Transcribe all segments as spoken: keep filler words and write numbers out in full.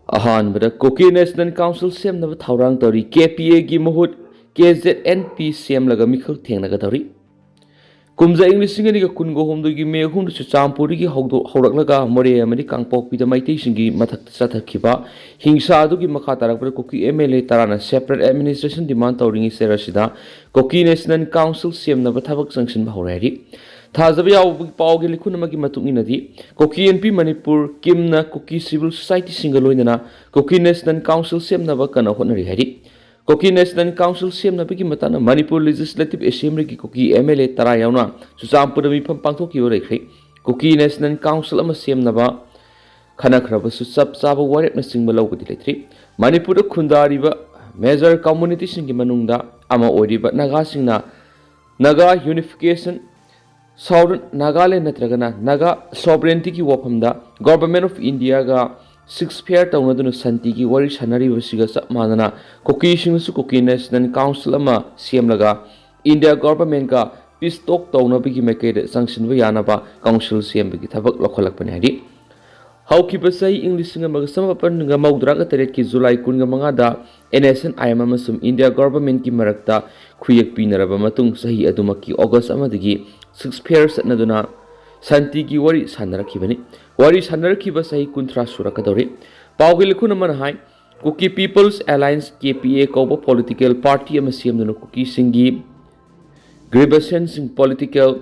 ꯑꯍꯥꯟꯕꯗ ꯀꯨꯀꯤ national council ꯁꯦꯝꯅꯕ ꯊꯧꯔꯥꯡ ꯇꯧꯔꯤ꯫ ꯀꯦ ꯄꯤ ꯑꯦꯒꯤ ꯃꯍꯨꯠ ꯀꯦ ꯖꯦꯠ ꯑꯦꯟ ꯄꯤ ꯁꯦꯝꯂꯒ ꯃꯤꯈꯜ ꯊꯦꯡꯅꯒꯗꯧꯔꯤ꯫ ꯀꯨꯝꯖꯥ ꯏꯪ ꯂꯤꯁꯤꯡ ꯑꯅꯤꯒ ꯀꯨꯟꯒ ꯍꯨꯝꯗꯣꯏꯒꯤ ꯃꯦ ꯑꯍꯨꯝꯗ ꯆꯨꯔꯆꯥꯟꯄꯨꯔꯗꯒꯤ ꯍꯧꯗꯣ-, ꯍꯧꯔꯛꯂꯒ ꯃꯣꯔꯦ ꯑꯃꯗꯤ ꯀꯥꯡꯄꯣꯛꯄꯤꯗ ꯃꯩꯇꯩꯁꯤꯡꯒꯤ ꯃꯊꯛꯇ ꯆꯠꯊꯈꯤꯕ ꯍꯤꯡꯁꯥ ꯑꯗꯨꯒꯤ ꯃꯈꯥ ꯇꯥꯔꯛꯄꯗ ꯀꯨꯀꯤ ꯑꯦꯝ ꯑꯦꯜ ꯑꯦ ꯇꯔꯥꯅ separate administration demand ꯇꯧꯔꯤꯉꯩ ꯆꯦꯔ ꯑꯁꯤꯗ ꯀꯨꯀꯤ ꯅꯦꯁꯅꯦꯜ ꯀꯥꯎꯟꯁꯤꯜ ꯁꯦꯝꯅꯕ ꯊꯕꯛ ꯆꯪꯁꯤꯟꯕ ꯍꯧꯔꯦ ꯍꯥꯏꯔꯤ꯫ ꯊꯥꯖꯕ ꯌꯥꯎꯕꯒꯤ ꯄꯥꯎꯒꯤ ꯂꯤꯈꯨꯟ ꯑꯃꯒꯤ ꯃꯇꯨꯡ ꯏꯟꯅꯗꯤ, ꯀꯨꯀꯤ ꯑꯦꯟ ꯄꯤ ꯃꯅꯤꯄꯨꯔ ꯀꯤꯝꯅ ꯀꯨꯀꯤ ꯁꯤꯚꯤꯜ ꯁꯣꯁꯥꯏꯇꯤꯁꯤꯡꯒ ꯂꯣꯏꯅꯅ ꯀꯨꯀꯤ ꯅꯦꯁꯅꯦꯜ ꯀꯥꯎꯟꯁꯤꯜ ꯁꯦꯝꯅꯕ ꯀꯟꯅ ꯍꯣꯠꯅꯔꯤ ꯍꯥꯏꯔꯤ꯫ ꯀꯨꯀꯤ ꯅꯦꯁꯅꯦꯜ ꯀꯥꯎꯟꯁꯤꯜ ꯁꯦꯝꯅꯕꯒꯤ ꯃꯇꯥꯡꯗ ꯃꯅꯤꯄꯨꯔ ꯂꯦꯖꯤꯁꯂꯦꯇꯤꯚ ꯑꯦꯁꯦꯝꯕ꯭ꯂꯤꯒꯤ ꯀꯨꯀꯤ ꯑꯦꯝ ꯑꯦꯜ ꯑꯦ ꯇꯔꯥ ꯌꯥꯎꯅ ꯆꯨꯔꯆꯥꯟꯄꯨꯔꯗ ꯃꯤꯐꯝ ꯄꯥꯡꯊꯣꯛꯈꯤꯕ ꯂꯩꯈ꯭ꯔꯦ꯫ ꯀꯨꯀꯤ ꯅꯦꯁꯅꯦꯜ ꯀꯥꯎꯟꯁꯤꯜ ꯑꯃ ꯁꯦꯝꯅꯕ ꯈꯟꯅꯈ꯭ꯔꯕꯁꯨ ꯆꯞ ꯆꯥꯕ ꯋꯥꯔꯦꯞꯅꯆꯤꯡꯕ ꯂꯧꯕꯗꯤ ꯂꯩꯇ꯭ꯔꯤ꯫ ꯃꯅꯤꯄꯨꯔꯗ ꯈꯨꯟꯗꯥꯔꯤꯕ ꯃꯦꯖꯔ ꯀꯝꯃꯨꯅꯤꯇꯤꯁꯤꯡꯒꯤ ꯃꯅꯨꯡꯗ ꯑꯃ ꯑꯣꯏꯔꯤꯕ ꯅꯥꯒꯥꯁꯤꯡꯅ ꯅꯥꯒꯥ ꯌꯨꯅꯤꯐꯤꯀꯦꯁꯟ, ꯁꯥꯎꯗꯔꯟ ꯅꯥꯒꯥꯂꯦꯟ ꯅꯠꯇ꯭ꯔꯒꯅ ꯅꯥꯒꯥ ꯁꯣꯕꯔꯦꯟꯇꯤꯒꯤ ꯋꯥꯐꯝꯗ ꯒꯣꯚꯔꯟꯃꯦꯟꯠ ꯑꯣꯐ ꯏꯟꯗꯤꯌꯥꯒ ꯁꯤꯖꯐꯌꯔ ꯇꯧꯅꯗꯨꯅ ꯁꯥꯟꯇꯤꯒꯤ ꯋꯥꯔꯤ ꯁꯥꯟꯅꯔꯤꯕꯁꯤꯒ ꯆꯞ ꯃꯥꯟꯅꯅ ꯀꯨꯀꯤꯁꯤꯡꯅꯁꯨ ꯀꯨꯀꯤ ꯅꯦꯁꯅꯦꯜ ꯀꯥꯎꯟꯁꯤꯜ ꯑꯃ ꯁꯦꯝꯂꯒ ꯏꯟꯗꯤꯌꯥ ꯒꯣꯚꯔꯟꯃꯦꯟꯠꯀ ꯄꯤꯁ ꯇꯣꯛ ꯇꯧꯅꯕꯒꯤ ꯃꯥꯏꯀꯩꯗ ꯆꯪꯁꯤꯟꯕ ꯌꯥꯅꯕ ꯀꯥꯎꯟꯁꯤꯜ ꯁꯦꯝꯕꯒꯤ ꯊꯕꯛ ꯂꯧꯈꯠꯂꯛꯄꯅꯤ ꯍꯥꯏꯔꯤ꯫ ꯍꯧꯈꯤꯕ ꯆꯍꯤ ꯏꯪ ꯂꯤꯁꯤꯡ ꯑꯃꯒ ꯆꯃꯥꯄꯟꯒ ꯃꯧꯗ꯭ꯔꯥꯒ ꯇꯔꯦꯠꯀꯤ ꯖꯨꯂꯥꯏ ꯀꯨꯟꯒ ꯃꯉꯥꯗ N S N I M ꯑꯃꯁꯨꯡ ꯏꯟꯗꯤꯌꯥ ꯒꯣꯚꯔꯟꯃꯦꯟꯠꯀꯤ ꯃꯔꯛꯇ ꯈꯨꯌꯦꯛ ꯄꯤꯅꯔꯕ ꯃꯇꯨꯡ, ꯆꯍꯤ ꯑꯗꯨꯃꯛꯀꯤ ꯑꯣꯒꯁ ꯑꯃꯗꯒꯤ ꯁꯤꯖꯐꯌꯔ ꯆꯠꯅꯗꯨꯅ ꯁꯥꯟꯇꯤꯒꯤ ꯋꯥꯔꯤ ꯁꯥꯟꯅꯔꯛꯈꯤꯕꯅꯤ꯫ ꯋꯥꯔꯤ ꯁꯥꯟꯅꯔꯛꯈꯤꯕ ꯆꯍꯤ ꯀꯨꯟꯊ꯭ꯔꯥ ꯁꯨꯔꯛꯀꯗꯧꯔꯤ꯫ ꯄꯥꯎꯒꯤ ꯂꯤꯈꯨꯟ ꯑꯃꯅ ꯍꯥꯏ, ꯀꯨꯀꯤ ꯄꯤꯄꯜꯁ ꯑꯦꯂꯥꯏꯟꯁ, ꯀꯦ ꯄꯤ ꯑꯦ ꯀꯧꯕ ꯄꯣꯂꯤꯇꯤꯀꯦꯜ ꯄꯥꯔꯇꯤ ꯑꯃ ꯁꯦꯝꯗꯨꯅ ꯀꯨꯀꯤꯁꯤꯡꯒꯤ ꯒ꯭ꯔꯤꯚꯦꯟꯁꯁꯤꯡ ꯄꯣꯂꯤꯇꯤꯀꯦꯜ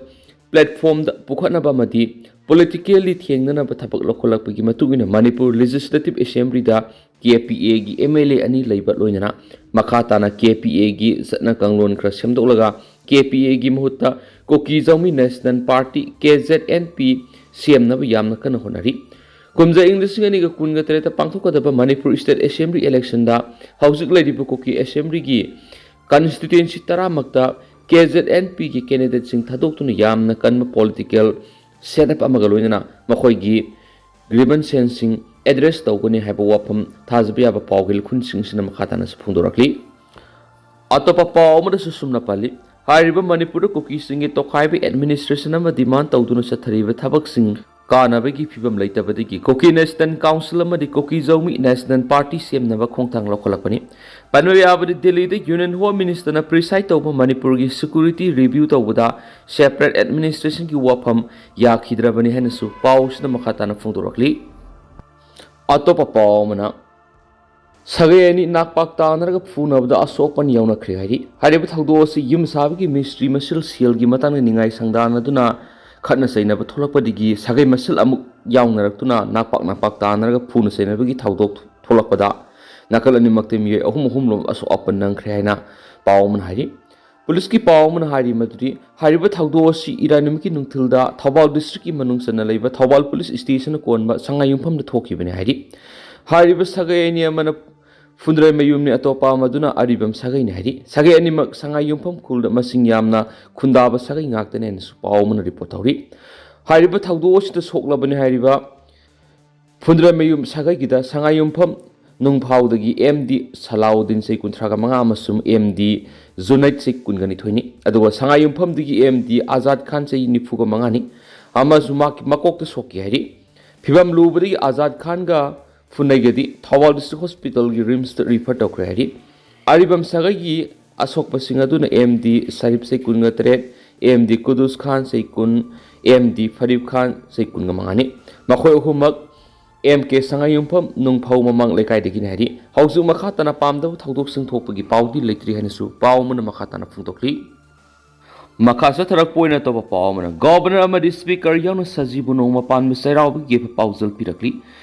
ꯄ꯭ꯂꯦꯠꯐꯣꯝꯗ ꯄꯨꯈꯠꯅꯕ ꯑꯃꯗꯤ ꯄꯣꯂꯤꯇꯤꯀꯦꯜꯂꯤ ꯊꯦꯡꯅꯅꯕ ꯊꯕꯛ ꯂꯧꯈꯠꯂꯛꯄꯒꯤ ꯃꯇꯨꯡ ꯏꯟꯅ ꯃꯅꯤꯄꯨꯔ ꯂꯦꯖꯤꯁꯂꯦꯇꯤꯚ ꯑꯦꯁꯦꯝꯕ꯭ꯂꯤꯗ ꯀꯦ ꯄꯤ ꯑꯦꯒꯤ ꯑꯦꯝ ꯑꯦꯜ ꯑꯦ ꯑꯅꯤ ꯂꯩꯕ ꯂꯣꯏꯅꯅ ꯃꯈꯥ ꯇꯥꯅ ꯀꯦ ꯄꯤ ꯑꯦꯒꯤ ꯆꯠꯅ ꯀꯥꯡꯂꯣꯟ ꯈꯔ ꯁꯦꯝꯗꯣꯛꯂꯒ ꯀꯦ ꯄꯤ ꯑꯦꯒꯤ ꯃꯍꯨꯠꯇ ꯀꯨꯀꯤ ꯖꯧꯃꯤ ꯅꯦꯁꯅꯦꯜ ꯄꯥꯔꯇꯤ, ꯀꯦ ꯖꯦꯠ ꯑꯦꯟ ꯄꯤ, ꯁꯦꯝꯅꯕ ꯌꯥꯝꯅ ꯀꯟꯅ ꯍꯣꯠꯅꯔꯤ꯫ ꯀꯨꯝꯖꯥ ꯏꯪ ꯂꯤꯁꯤꯡ ꯑꯅꯤꯒ ꯀꯨꯟꯒ ꯇꯔꯦꯠꯇ ꯄꯥꯡꯊꯣꯛꯀꯗꯕ ꯃꯅꯤꯄꯨꯔ ꯁ꯭ꯇꯦꯠ ꯑꯦꯁꯦꯝꯕ꯭ꯂꯤ ꯏꯂꯦꯛꯁꯟꯗ ꯍꯧꯖꯤꯛ ꯂꯩꯔꯤꯕ ꯀꯨꯀꯤ ꯑꯦꯁꯦꯝꯕ꯭ꯂꯤꯒꯤ ꯀꯟꯁꯇꯤꯇ꯭ꯌꯨꯑꯦꯟꯁꯤ ꯇꯔꯥꯃꯛꯇ ꯀꯦ ꯖꯦꯠ ꯑꯦꯟ ꯄꯤꯒꯤ ꯀꯦꯟꯗꯤꯗꯦꯠꯁꯤꯡ ꯊꯥꯗꯣꯛꯇꯨꯅ ꯌꯥꯝꯅ ꯀꯟꯕ ꯄꯣꯂꯤꯇꯤꯀꯦꯜ ꯁꯦꯠ ꯑꯞ ꯑꯃꯒ ꯂꯣꯏꯅꯅ ꯃꯈꯣꯏꯒꯤ ꯒ꯭ꯔꯤꯚꯦꯟꯁꯁꯤꯡ ꯑꯦꯗ꯭ꯔꯦꯁ ꯇꯧꯒꯅꯤ ꯍꯥꯏꯕ ꯋꯥꯐꯝ ꯊꯥꯖꯕ ꯌꯥꯕ ꯄꯥꯎꯒꯤ ꯂꯤꯈꯨꯟꯁꯤꯡꯁꯤꯅ ꯃꯈꯥ ꯇꯥꯅꯁꯨ ꯐꯣꯡꯗꯣꯔꯛꯂꯤ꯫ ꯑꯇꯣꯞꯄ ꯄꯥꯎ ꯑꯃꯗꯁꯨ ꯁꯨꯝꯅ ꯄꯜꯂꯤ, ꯍꯥꯏꯔꯤꯕ ꯃꯅꯤꯄꯨꯔꯗ ꯀꯨꯀꯤꯁꯤꯡꯒꯤ ꯇꯣꯈꯥꯏꯕ ꯑꯦꯗꯃꯤꯅꯤꯁꯇ꯭ꯔꯦꯁꯟ ꯑꯃ ꯗꯤꯃꯥꯟ ꯇꯧꯗꯨꯅ ꯆꯠꯊꯔꯤꯕ ꯊꯕꯛꯁꯤꯡ ꯀꯥꯟꯅꯕꯒꯤ ꯐꯤꯕꯝ ꯂꯩꯇꯕꯗꯒꯤ ꯀꯨꯀꯤ ꯅꯦꯁꯅꯦꯜ ꯀꯥꯎꯟꯁꯤꯜ ꯑꯃꯗꯤ ꯀꯨꯀꯤ ꯖꯧꯃꯤ ꯅꯦꯁꯅꯦꯜ ꯄꯥꯔꯇꯤ ꯁꯦꯝꯅꯕ ꯈꯣꯡꯊꯥꯡ ꯂꯧꯈꯠꯂꯛꯄꯅꯤ꯫ ꯄꯟꯕ ꯌꯥꯕꯗꯤ, ꯗꯦꯜꯂꯤꯗ ꯌꯨꯅꯤꯌꯟ ꯍꯣꯝ ꯃꯤꯅꯤꯁꯇꯔꯅ ꯄ꯭ꯔꯤꯁꯥꯏꯗ ꯇꯧꯕ ꯃꯅꯤꯄꯨꯔꯒꯤ ꯁꯦꯀ꯭ꯌꯨꯔꯤꯇꯤ ꯔꯤꯚ꯭ꯌꯨ ꯇꯧꯕꯗ ꯁꯦꯄꯔꯦꯠ ꯑꯦꯗꯃꯤꯅꯤꯁꯇ꯭ꯔꯦꯁꯟꯒꯤ ꯋꯥꯐꯝ ꯌꯥꯈꯤꯗ꯭ꯔꯕꯅꯤ ꯍꯥꯏꯅꯁꯨ ꯄꯥꯎꯁꯤꯅ ꯃꯈꯥ ꯇꯥꯅ ꯐꯣꯡꯗꯣꯔꯛꯂꯤ꯫ ꯑꯇꯣꯞꯄ ꯄꯥꯎ ꯑꯃꯅ, ꯁꯥꯒꯩ ꯑꯅꯤ ꯅꯥꯛꯄꯥꯛ ꯇꯥꯅꯔꯒ ꯐꯨꯅꯕꯗ ꯑꯁꯣꯛ ꯑꯄꯟ ꯌꯥꯎꯅꯈ꯭ꯔꯦ ꯍꯥꯏꯔꯤ꯫ ꯍꯥꯏꯔꯤꯕ ꯊꯧꯗꯣꯛ ꯑꯁꯤ ꯌꯨꯝ ꯁꯥꯕꯒꯤ ꯃꯤꯁꯇ꯭ꯔꯤ ꯃꯁꯦꯜ ꯁꯦꯜꯒꯤ ꯃꯇꯥꯡꯗ ꯅꯤꯡꯉꯥꯏ ꯁꯪꯗꯥꯅꯗꯨꯅ ꯈꯠꯅ ꯆꯩꯅꯕ ꯊꯣꯛꯂꯛꯄꯗꯒꯤ ꯁꯥꯒꯩ ꯃꯁꯦꯜ ꯑꯃꯨꯛ ꯌꯥꯎꯅꯔꯛꯇꯨꯅ ꯅꯥꯛꯄꯥꯛ ꯅꯥꯛꯄꯥꯛ ꯇꯥꯅꯔꯒ ꯐꯨꯅ ꯆꯩꯅꯕꯒꯤ ꯊꯧꯗꯣꯛ ꯊꯣꯛꯂꯛꯄꯗ ꯅꯥꯀꯜ ꯑꯅꯤꯃꯛꯇ ꯃꯤꯑꯣꯏ ꯑꯍꯨꯝ ꯑꯍꯨꯝ ꯂꯣꯝ ꯑꯁꯣꯛ ꯑꯄꯟ ꯅꯪꯈ꯭ꯔꯦ ꯍꯥꯏꯅ ꯄꯥꯎ ꯑꯃꯅ ꯍꯥꯏꯔꯤ꯫ ꯄꯨꯂꯤꯁꯀꯤ ꯄꯥꯎ ꯑꯃꯅ ꯍꯥꯏꯔꯤ ꯃꯗꯨꯗꯤ ꯍꯥꯏꯔꯤꯕ ꯊꯧꯗꯣꯛ ꯑꯁꯤ ꯏꯔꯥꯏ ꯅꯨꯃꯤꯠꯀꯤ ꯅꯨꯡꯊꯤꯜꯗ ꯊꯧꯕꯥꯜ ꯗꯤꯁꯇ꯭ꯔꯤꯛꯀꯤ ꯃꯅꯨꯡ ꯆꯟꯅ ꯂꯩꯕ ꯊꯧꯕꯥꯜ ꯄꯨꯂꯤꯁ ꯁ꯭ꯇꯦꯁꯟꯅ ꯀꯣꯟꯕ ꯁꯉꯥꯏꯌꯨꯝꯐꯝꯗ ꯊꯣꯛꯈꯤꯕꯅꯤ ꯍꯥꯏꯔꯤ꯫ ꯍꯥꯏꯔꯤꯕ ꯁꯥꯒꯩ ꯑꯅꯤ ꯑꯃꯅ ꯐꯨꯟꯗ꯭ꯔꯩꯃꯌꯨꯝꯅꯤ, ꯑꯇꯣꯞꯄ ꯑꯃꯗꯨꯅ ꯑꯔꯤꯕꯝ ꯁꯥꯒꯩꯅꯤ ꯍꯥꯏꯔꯤ꯫ ꯁꯥꯒꯩ ꯑꯅꯤꯃꯛ ꯁꯉꯥꯏꯌꯨꯝꯐꯝ ꯈꯨꯜꯗ ꯃꯁꯤꯡ ꯌꯥꯝꯅ ꯈꯨꯟꯗꯥꯕ ꯁꯥꯒꯩ ꯉꯥꯛꯇꯅꯤ ꯍꯥꯏꯅꯁꯨ ꯄꯥꯎ ꯑꯃꯅ ꯔꯤꯄꯣꯔꯠ ꯇꯧꯔꯤ꯫ ꯍꯥꯏꯔꯤꯕ ꯊꯧꯗꯣꯛ ꯑꯁꯤꯗ ꯁꯣꯛꯂꯕꯅꯤ ꯍꯥꯏꯔꯤꯕ ꯐꯨꯟꯗ꯭ꯔꯩꯃꯌꯨꯝ ꯁꯥꯒꯩꯒꯤꯗ ꯁꯉꯥꯏꯌꯨꯝꯐꯝ ꯅꯨꯡꯐꯥꯎꯗꯒꯤ ꯑꯦꯝ ꯗꯤ ꯁꯂꯥꯎꯗꯤꯟ ꯆꯍꯤ ꯀꯨꯟꯊ꯭ꯔꯥꯒ ꯃꯉꯥ ꯑꯃꯁꯨꯡ ꯑꯦꯝ ꯗꯤ ꯖꯨꯅꯩꯗ ꯆꯍꯤ ꯀꯨꯟꯒ ꯅꯤꯊꯣꯏꯅꯤ꯫ ꯑꯗꯨꯒ ꯁꯉꯥꯏꯌꯨꯝꯐꯝꯗꯒꯤ ꯑꯦꯝ ꯗꯤ ꯑꯖꯥꯗ ꯈꯥꯟ ꯆꯍꯤ ꯅꯤꯐꯨꯒ ꯃꯉꯥꯅꯤ ꯑꯃꯁꯨ ꯃꯍꯥꯛꯀꯤ ꯃꯀꯣꯛꯇ ꯁꯣꯛꯈꯤ ꯍꯥꯏꯔꯤ꯫ ꯐꯤꯕꯝ ꯂꯨꯕꯗꯒꯤ ꯑꯖꯥꯗ ꯈꯥꯟꯒ ꯐꯨꯟꯅꯩꯒꯗꯤ ꯊꯧꯕꯥꯜ ꯗꯤꯁꯇ꯭ꯔꯤꯛ ꯍꯣꯁꯄꯤꯇꯥꯜꯒꯤ ꯔꯤꯝꯁꯇ ꯔꯤꯐꯔ ꯇꯧꯈ꯭ꯔꯦ ꯍꯥꯏꯔꯤ꯫ ꯑꯔꯤꯕꯝ ꯁꯥꯒꯩꯒꯤ ꯑꯁꯣꯛꯄꯁꯤꯡ ꯑꯗꯨꯅ ꯑꯦꯝ ꯗꯤ ꯁꯔꯤꯞ ꯆꯍꯤ ꯀꯨꯟꯒ ꯇꯔꯦꯠ, ꯑꯦꯝ ꯗꯤ ꯀꯨꯗꯨꯁ ꯈꯥꯟ ꯆꯍꯤ ꯀꯨꯟ, ꯑꯦꯝ ꯗꯤ ꯐꯔꯤꯞ ꯈꯥꯟ ꯆꯍꯤ ꯀꯨꯟꯒ ꯃꯉꯥꯅꯤ꯫ ꯃꯈꯣꯏ ꯑꯍꯨꯝꯃꯛ ꯑꯦꯝ ꯀꯦ ꯁꯉꯥꯏꯌꯨꯝꯐꯝ ꯅꯨꯡꯐꯧ ꯃꯃꯥꯡ ꯂꯩꯀꯥꯏꯗꯒꯤꯅꯤ ꯍꯥꯏꯔꯤ꯫ ꯍꯧꯖꯤꯛ ꯃꯈꯥ ꯇꯥꯅ ꯄꯥꯝꯗꯕ ꯊꯧꯗꯣꯛꯁꯤꯡ ꯊꯣꯛꯄꯒꯤ ꯄꯥꯎꯗꯤ ꯂꯩꯇ꯭ꯔꯤ ꯍꯥꯏꯅꯁꯨ ꯄꯥꯎ ꯑꯃꯅ ꯃꯈꯥ ꯇꯥꯅ ꯐꯣꯡꯗꯣꯛꯂꯤ꯫ ꯃꯈꯥ ꯆꯠꯊꯔꯛꯄ ꯑꯣꯏꯅ ꯑꯇꯣꯞꯄ ꯄꯥꯎ ꯑꯃꯅ, ꯒꯣꯕꯔꯅꯔ ꯑꯃꯗꯤ ꯁ꯭ꯄꯤꯀꯔ ꯌꯥꯎꯅ ꯁꯖꯤꯕꯨ ꯅꯣꯡꯃ ꯄꯥꯟꯕ ꯆꯩꯔꯥꯎꯕꯒꯤ ꯌꯥꯏꯐ ꯄꯥꯎꯖꯦꯜ ꯄꯤꯔꯛꯂꯤ꯫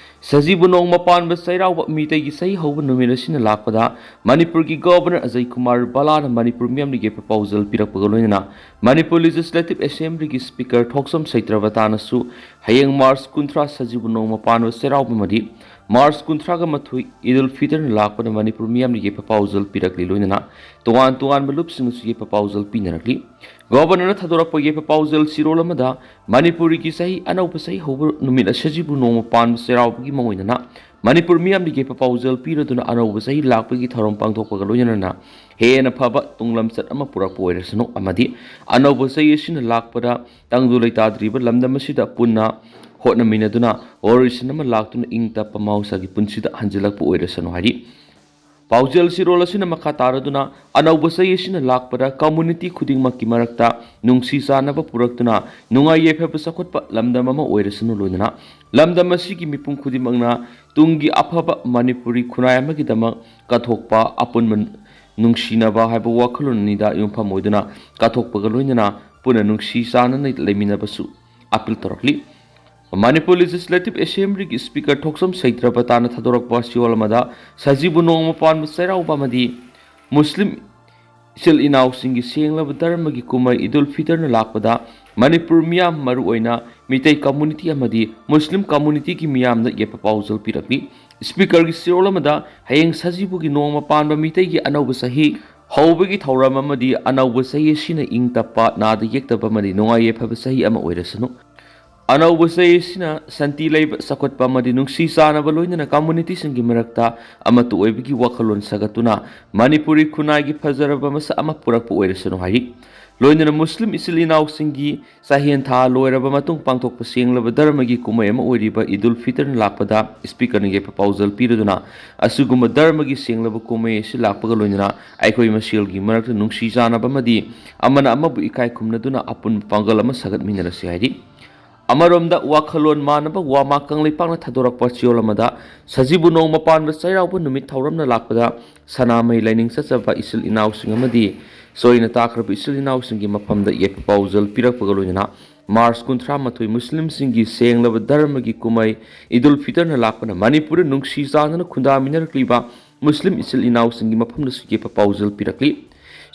ꯁꯖꯤꯕꯨ ꯅꯣꯡꯃ ꯄꯥꯟꯕ ꯆꯩꯔꯥꯎꯕ ꯃꯤꯇꯩꯒꯤ ꯆꯍꯤ ꯍꯧꯕ ꯅꯨꯃꯤꯠ ꯑꯁꯤꯅ ꯂꯥꯛꯄꯗ ꯃꯅꯤꯄꯨꯔꯒꯤ ꯒꯣꯕꯔꯅꯔ ꯑꯖꯌ ꯀꯨꯃꯥꯔ ꯕꯂꯥꯅ ꯃꯅꯤꯄꯨꯔ ꯃꯤꯌꯥꯝꯗ ꯌꯥꯏꯐ ꯄꯥꯎꯖꯦꯜ ꯄꯤꯔꯛꯄꯒ ꯂꯣꯏꯅꯅ ꯃꯅꯤꯄꯨꯔ ꯂꯦꯖꯤꯁꯂꯦꯇꯤꯚ ꯑꯦꯁꯦꯝꯕ꯭ꯂꯤꯒꯤ ꯁ꯭ꯄꯤꯀꯔ ꯊꯣꯛꯆꯣꯝ ꯁꯩꯇ꯭ꯔꯕꯇꯥꯅꯁꯨ ꯍꯌꯦꯡ ꯃꯥꯔꯆ ꯀꯨꯟꯊ꯭ꯔꯥ ꯁꯖꯤꯕꯨ ꯅꯣꯡꯃ ꯄꯥꯟꯕ ꯆꯩꯔꯥꯎꯕ ꯑꯃꯗꯤ ꯃꯥꯔꯆ ꯀꯨꯟꯊ꯭ꯔꯥꯒ ꯃꯥꯊꯣꯏ ꯏꯗꯨꯜ ꯐꯤꯇꯔꯅ ꯂꯥꯛꯄꯗ ꯃꯅꯤꯄꯨꯔ ꯃꯤꯌꯥꯝꯅ ꯌꯥꯏꯐ ꯄꯥꯎꯖꯦꯜ ꯄꯤꯔꯛꯂꯤ꯫ ꯂꯣꯏꯅꯅ ꯇꯣꯉꯥꯟ ꯇꯣꯉꯥꯟꯕ ꯂꯨꯞꯁꯤꯡꯅꯁꯨ ꯌꯥꯏꯐ ꯄꯥꯎꯖꯦꯜ ꯄꯤꯅꯔꯛꯂꯤ꯫ ꯒꯣꯕꯔꯅꯔꯅ ꯊꯥꯗꯣꯔꯛꯄ ꯌꯥꯏꯐ ꯄꯥꯎꯖꯦꯜ ꯆꯤꯔꯣꯜ ꯑꯃꯗ ꯃꯅꯤꯄꯨꯔꯒꯤ ꯆꯍꯤ ꯑꯅꯧꯕ ꯆꯍꯤ ꯍꯧꯕ ꯅꯨꯃꯤꯠ ꯁꯖꯤꯕꯨ ꯅꯣꯡꯃ ꯄꯥꯟꯕ ꯆꯩꯔꯥꯎꯕꯒꯤ ꯃꯑꯣꯡꯗꯅ ꯃꯅꯤꯄꯨꯔ ꯃꯤꯌꯥꯝꯅ ꯌꯥꯏꯐ ꯄꯥꯎꯖꯦꯜ ꯄꯤꯔꯗꯨꯅ ꯑꯅꯧꯕ ꯆꯍꯤ ꯂꯥꯛꯄꯒꯤ ꯊꯧꯔꯝ ꯄꯥꯡꯊꯣꯛꯄꯒ ꯂꯣꯏꯅꯅ ꯍꯦꯟꯅ ꯐꯕ ꯇꯨꯡꯂꯝꯆꯠ ꯑꯃ ꯄꯨꯔꯛꯄ ꯑꯣꯏꯔꯁꯅꯨ ꯑꯃꯗꯤ ꯑꯅꯧꯕ ꯆꯍꯤ ꯑꯁꯤꯅ ꯂꯥꯛꯄꯗ ꯇꯪꯗꯨ ꯂꯩꯇꯥꯗ꯭ꯔꯤꯕ ꯂꯝꯗꯝ ꯑꯁꯤꯗ ꯄꯨꯟꯅ ꯍꯣꯠꯅꯃꯤꯟꯅꯗꯨꯅ ꯋꯥꯔꯣꯏꯁꯤꯟ ꯑꯃ ꯂꯥꯛꯇꯨꯅ ꯏꯪ ꯇꯞꯄ ꯃꯍꯧꯁꯥꯒꯤ ꯄꯨꯟꯁꯤꯗ ꯍꯟꯖꯤꯜꯂꯛꯄ ꯑꯣꯏꯔꯁꯅꯨ ꯍꯥꯏꯔꯤ꯫ ꯄꯥꯎꯖꯦꯜ ꯆꯦꯔꯣꯜ ꯑꯁꯤꯅ ꯃꯈꯥ ꯇꯥꯔꯗꯨꯅ, ꯑꯅꯧꯕ ꯆꯍꯤ ꯑꯁꯤꯅ ꯂꯥꯛꯄꯗ ꯀꯝꯃ꯭ꯌꯨꯅꯤꯇꯤ ꯈꯨꯗꯤꯡꯃꯛꯀꯤ ꯃꯔꯛꯇ ꯅꯨꯡꯁꯤ ꯆꯥꯟꯅꯕ ꯄꯨꯔꯛꯇꯨꯅ ꯅꯨꯡꯉꯥꯏ ꯌꯥꯏꯐꯕ ꯆꯥꯎꯈꯠꯄ ꯂꯝꯗꯝ ꯑꯃ ꯑꯣꯏꯔꯁꯅꯨ, ꯂꯣꯏꯅꯅ ꯂꯝꯗꯝ ꯑꯁꯤꯒꯤ ꯃꯤꯄꯨꯝ ꯈꯨꯗꯤꯡꯃꯛꯅ ꯇꯨꯡꯒꯤ ꯑꯐꯕ ꯃꯅꯤꯄꯨꯔꯤ ꯈꯨꯟꯅꯥꯏ ꯑꯃꯒꯤꯗꯃꯛ ꯀꯠꯊꯣꯛꯄ ꯑꯄꯨꯟꯕ ꯅꯨꯡꯁꯤꯅꯕ ꯍꯥꯏꯕ ꯋꯥꯈꯜꯂꯣꯟ ꯑꯅꯤꯗ ꯌꯨꯝꯐꯝ ꯑꯣꯏꯗꯨꯅ ꯀꯠꯊꯣꯛꯄꯒ ꯂꯣꯏꯅꯅ ꯄꯨꯟꯅ ꯅꯨꯡꯁꯤ ꯆꯥꯟꯅꯅ ꯂꯩꯃꯤꯟꯅꯕꯁꯨ ꯑꯄꯤꯜ ꯇꯧꯔꯛꯂꯤ꯫ ꯃꯅꯤꯄꯨꯔ ꯂꯦꯖꯤꯁꯂꯦꯇꯤꯚ ꯑꯦꯁꯦꯝꯕ꯭ꯂꯤꯒꯤ ꯁ꯭ꯄꯤꯀꯔ ꯊꯣꯛꯆꯣꯝ ꯁꯩꯇ꯭ꯔꯕꯇꯥꯅ ꯊꯥꯗꯣꯔꯛꯄ ꯆꯦꯔꯣꯜ ꯑꯃꯗ ꯁꯖꯤꯕꯨ ꯅꯣꯡꯃ ꯄꯥꯟꯕ ꯆꯩꯔꯥꯎꯕ ꯑꯃꯗꯤ ꯃꯨꯁꯂꯤꯝ ꯏꯆꯤꯜ ꯏꯅꯥꯎꯁꯤꯡꯒꯤ ꯁꯦꯡꯂꯕ ꯙꯔꯃꯒꯤ ꯀꯨꯝꯍꯩ ꯏꯗꯨꯜ ꯐꯤꯇꯔꯅ ꯂꯥꯛꯄꯗ ꯃꯅꯤꯄꯨꯔ ꯃꯤꯌꯥꯝ, ꯃꯔꯨꯑꯣꯏꯅ ꯃꯤꯇꯩ ꯀꯝꯃ꯭ꯌꯨꯅꯤꯇꯤ ꯑꯃꯗꯤ ꯃꯨꯁꯂꯤꯝ ꯀꯝꯃ꯭ꯌꯨꯅꯤꯇꯤꯒꯤ ꯃꯤꯌꯥꯝꯗ ꯌꯦꯠꯄ ꯄꯥꯎꯖꯦꯜ ꯄꯤꯔꯛꯂꯤ꯫ ꯁ꯭ꯄꯤꯀꯔꯒꯤ ꯆꯦꯔꯣꯜ ꯑꯃꯗ ꯍꯌꯦꯡ ꯁꯖꯤꯕꯨꯒꯤ ꯅꯣꯡꯃ ꯄꯥꯟꯕ ꯃꯤꯇꯩꯒꯤ ꯑꯅꯧꯕ ꯆꯍꯤ ꯍꯧꯕꯒꯤ ꯊꯧꯔꯝ ꯑꯃꯗꯤ ꯑꯅꯧꯕ ꯆꯍꯤ ꯑꯁꯤꯅ ꯏꯪ ꯇꯞꯄ, ꯅꯥꯗ ꯌꯦꯛꯇꯕ ꯑꯃꯗꯤ ꯅꯨꯡꯉꯥꯏ ꯌꯥꯏꯐꯕ ꯆꯍꯤ ꯑꯃ ꯑꯣꯏꯔꯁꯅꯨ꯫ ꯑꯅꯧꯕ ꯆꯍꯤ ꯑꯁꯤꯅ ꯁꯥꯟꯇꯤ ꯂꯩꯕ, ꯆꯥꯎꯈꯠꯄ ꯑꯃꯗꯤ ꯅꯨꯡꯁꯤ ꯆꯥꯟꯅꯕ ꯂꯣꯏꯅꯅ ꯀꯝꯃ꯭ꯌꯨꯅꯤꯇꯤꯁꯤꯡꯒꯤ ꯃꯔꯛꯇ ꯑꯃꯠꯇ ꯑꯣꯏꯕꯒꯤ ꯋꯥꯈꯜꯂꯣꯟ ꯁꯥꯒꯠꯇꯨꯅ ꯃꯅꯤꯄꯨꯔꯤ ꯈꯨꯟꯅꯥꯏꯒꯤ ꯐꯖꯔꯕ ꯃꯁꯛ ꯑꯃ ꯄꯨꯔꯛꯄ ꯑꯣꯏꯔꯁꯅꯨ ꯍꯥꯏꯔꯤ꯫ ꯂꯣꯏꯅꯅ ꯃꯨꯁꯂꯤꯝ ꯏꯆꯤꯜ ꯏꯅꯥꯎꯁꯤꯡꯒꯤ ꯆꯥꯛꯍꯦꯟ ꯊꯥ ꯂꯣꯏꯔꯕ ꯃꯇꯨꯡ ꯄꯥꯡꯊꯣꯛꯄ ꯁꯦꯡꯂꯕ ꯙꯔꯃꯒꯤ ꯀꯨꯝꯍꯩ ꯑꯃ ꯑꯣꯏꯔꯤꯕ ꯏꯗꯨꯜ ꯐꯤꯇꯔꯅ ꯂꯥꯛꯄꯗ ꯁ꯭ꯄꯤꯀꯔꯅ ꯌꯥꯏꯐ ꯄꯥꯎꯖꯦꯜ ꯄꯤꯔꯗꯨꯅ, ꯑꯁꯤꯒꯨꯝꯕ ꯙꯔꯃꯒꯤ ꯁꯦꯡꯂꯕ ꯀꯨꯝꯍꯩ ꯑꯁꯤ ꯂꯥꯛꯄꯒ ꯂꯣꯏꯅꯅ ꯑꯩꯈꯣꯏ ꯃꯁꯦꯜꯒꯤ ꯃꯔꯛꯇ ꯅꯨꯡꯁꯤ ꯆꯥꯟꯅꯕ ꯑꯃꯗꯤ ꯑꯃꯅ ꯑꯃꯕꯨ ꯏꯀꯥꯏ ꯈꯨꯝꯅꯗꯨꯅ ꯑꯄꯨꯟꯕ ꯄꯥꯡꯒꯜ ꯑꯃ ꯁꯥꯒꯠꯃꯤꯟꯅꯔꯁꯤ ꯍꯥꯏꯔꯤ꯫ ꯑꯃꯔꯣꯝꯗ ꯋꯥꯈꯜꯂꯣꯟ ꯃꯥꯟꯅꯕ ꯋꯥꯃꯥ ꯀꯪꯂꯩꯄꯥꯛꯅ ꯊꯥꯗꯣꯔꯛꯄ ꯆꯦꯔꯣꯜ ꯑꯃꯗ ꯁꯖꯤꯕꯨ ꯅꯣꯡꯃ ꯄꯥꯟꯕ ꯆꯩꯔꯥꯎꯕ ꯅꯨꯃꯤꯠ ꯊꯧꯔꯝꯅ ꯂꯥꯛꯄꯗ ꯁꯅꯥꯃꯍꯤ ꯂꯥꯏꯅꯤꯡ ꯆꯠꯆꯕ ꯏꯆꯤꯜ ꯏꯅꯥꯎꯁꯤꯡ ꯑꯃꯗꯤ ꯆꯣꯏꯅ ꯇꯥꯈ꯭ꯔꯕ ꯏꯆꯤꯜ ꯏꯅꯥꯎꯁꯤꯡꯒꯤ ꯃꯐꯝꯗ ꯌꯦꯠꯄ ꯄꯥꯎꯖꯦꯜ ꯄꯤꯔꯛꯄꯒ ꯂꯣꯏꯅꯅ ꯃꯥꯔꯆ ꯀꯨꯟꯊ꯭ꯔꯥ ꯃꯥꯊꯣꯏ ꯃꯨꯁꯂꯤꯝꯁꯤꯡꯒꯤ ꯁꯦꯡꯂꯕ ꯙꯔꯃꯒꯤ ꯀꯨꯝꯍꯩ ꯏꯗꯨꯜ ꯐꯤꯇꯔꯅ ꯂꯥꯛꯄꯅ ꯃꯅꯤꯄꯨꯔꯗ ꯅꯨꯡꯁꯤ ꯆꯥꯟꯅꯅ ꯈꯨꯟꯗꯥꯃꯤꯟꯅꯔꯛꯂꯤꯕ ꯃꯨꯁꯂꯤꯝ ꯏꯆꯤꯜ ꯏꯅꯥꯎꯁꯤꯡꯒꯤ ꯃꯐꯝꯗꯁꯨ ꯌꯦꯠꯄ ꯄꯥꯎꯖꯦꯜ ꯄꯤꯔꯛꯂꯤ꯫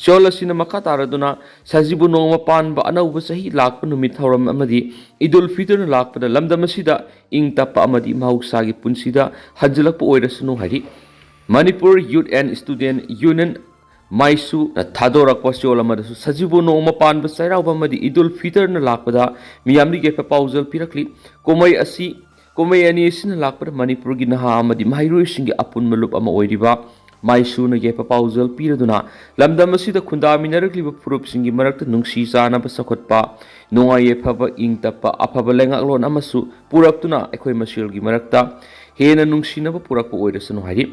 ꯆꯦꯔꯣꯜ ꯑꯁꯤꯅ ꯃꯈꯥ ꯇꯥꯔꯗꯨꯅ ꯁꯖꯤꯕꯨ ꯅꯣꯡꯃ ꯄꯥꯟꯕ ꯑꯅꯧꯕ ꯆꯍꯤ ꯂꯥꯛꯄ ꯅꯨꯃꯤꯠ ꯊꯧꯔꯝ ꯑꯃꯗꯤ ꯏꯗꯨꯜ ꯐꯤꯇꯔꯅ ꯂꯥꯛꯄꯗ ꯂꯝꯗꯝ ꯑꯁꯤꯗ ꯏꯪ ꯇꯞꯄ ꯑꯃꯗꯤ ꯃꯍꯧꯁꯥꯒꯤ ꯄꯨꯟꯁꯤꯗ ꯍꯟꯖꯤꯜꯂꯛꯄ ꯑꯣꯏꯔꯁꯅꯨ ꯍꯥꯏꯔꯤ꯫ ꯃꯅꯤꯄꯨꯔ ꯌꯨꯠ ꯑꯦꯟ ꯁ꯭ꯇꯨꯗꯦꯟꯠ ꯌꯨꯅꯤꯌꯟ, ꯃꯥꯏꯁꯨꯅ ꯊꯥꯗꯣꯔꯛꯄ ꯆꯦꯔꯣꯜ ꯑꯃꯗꯁꯨ ꯁꯖꯤꯕꯨ ꯅꯣꯡꯃ ꯄꯥꯟꯕ ꯆꯩꯔꯥꯎꯕ ꯑꯃꯗꯤ ꯏꯗꯨꯜ ꯐꯤꯇꯔꯅ ꯂꯥꯛꯄꯗ ꯃꯤꯌꯥꯝꯗ ꯌꯥꯏꯐ ꯄꯥꯎꯖꯦꯜ ꯄꯤꯔꯛꯂꯤ꯫ ꯀꯨꯝꯍꯩ ꯑꯁꯤ, ꯀꯨꯝꯍꯩ ꯑꯅꯤ ꯑꯁꯤꯅ ꯂꯥꯛꯄꯗ ꯃꯅꯤꯄꯨꯔꯒꯤ ꯅꯍꯥ ꯑꯃꯗꯤ ꯃꯍꯩꯔꯣꯏꯁꯤꯡꯒꯤ ꯑꯄꯨꯟꯕ ꯂꯨꯞ ꯑꯃ ꯑꯣꯏꯔꯤꯕ ꯃꯥꯏꯁꯨꯅ ꯌꯥꯏꯐ ꯄꯥꯎꯖꯦꯜ ꯄꯤꯔꯗꯨꯅ ꯂꯝꯗꯝ ꯑꯁꯤꯗ ꯈꯨꯟꯗꯥꯃꯤꯟꯅꯔꯛꯂꯤꯕ ꯐꯨꯔꯨꯞꯁꯤꯡꯒꯤ ꯃꯔꯛꯇ ꯅꯨꯡꯁꯤ ꯆꯥꯟꯅꯕ ꯆꯥꯎꯈꯠꯄ, ꯅꯨꯡꯉꯥꯏ ꯌꯥꯏꯐꯕ, ꯏꯪ ꯇꯞꯄ, ꯑꯐꯕ ꯂꯩꯉꯥꯛꯂꯣꯟ ꯑꯃꯁꯨ ꯄꯨꯔꯛꯇꯨꯅ ꯑꯩꯈꯣꯏ ꯃꯁꯦꯜꯒꯤ ꯃꯔꯛꯇ ꯍꯦꯟꯅ ꯅꯨꯡꯁꯤꯅꯕ ꯄꯨꯔꯛꯄ ꯑꯣꯏꯔꯁꯅꯨ ꯍꯥꯏꯔꯤ꯫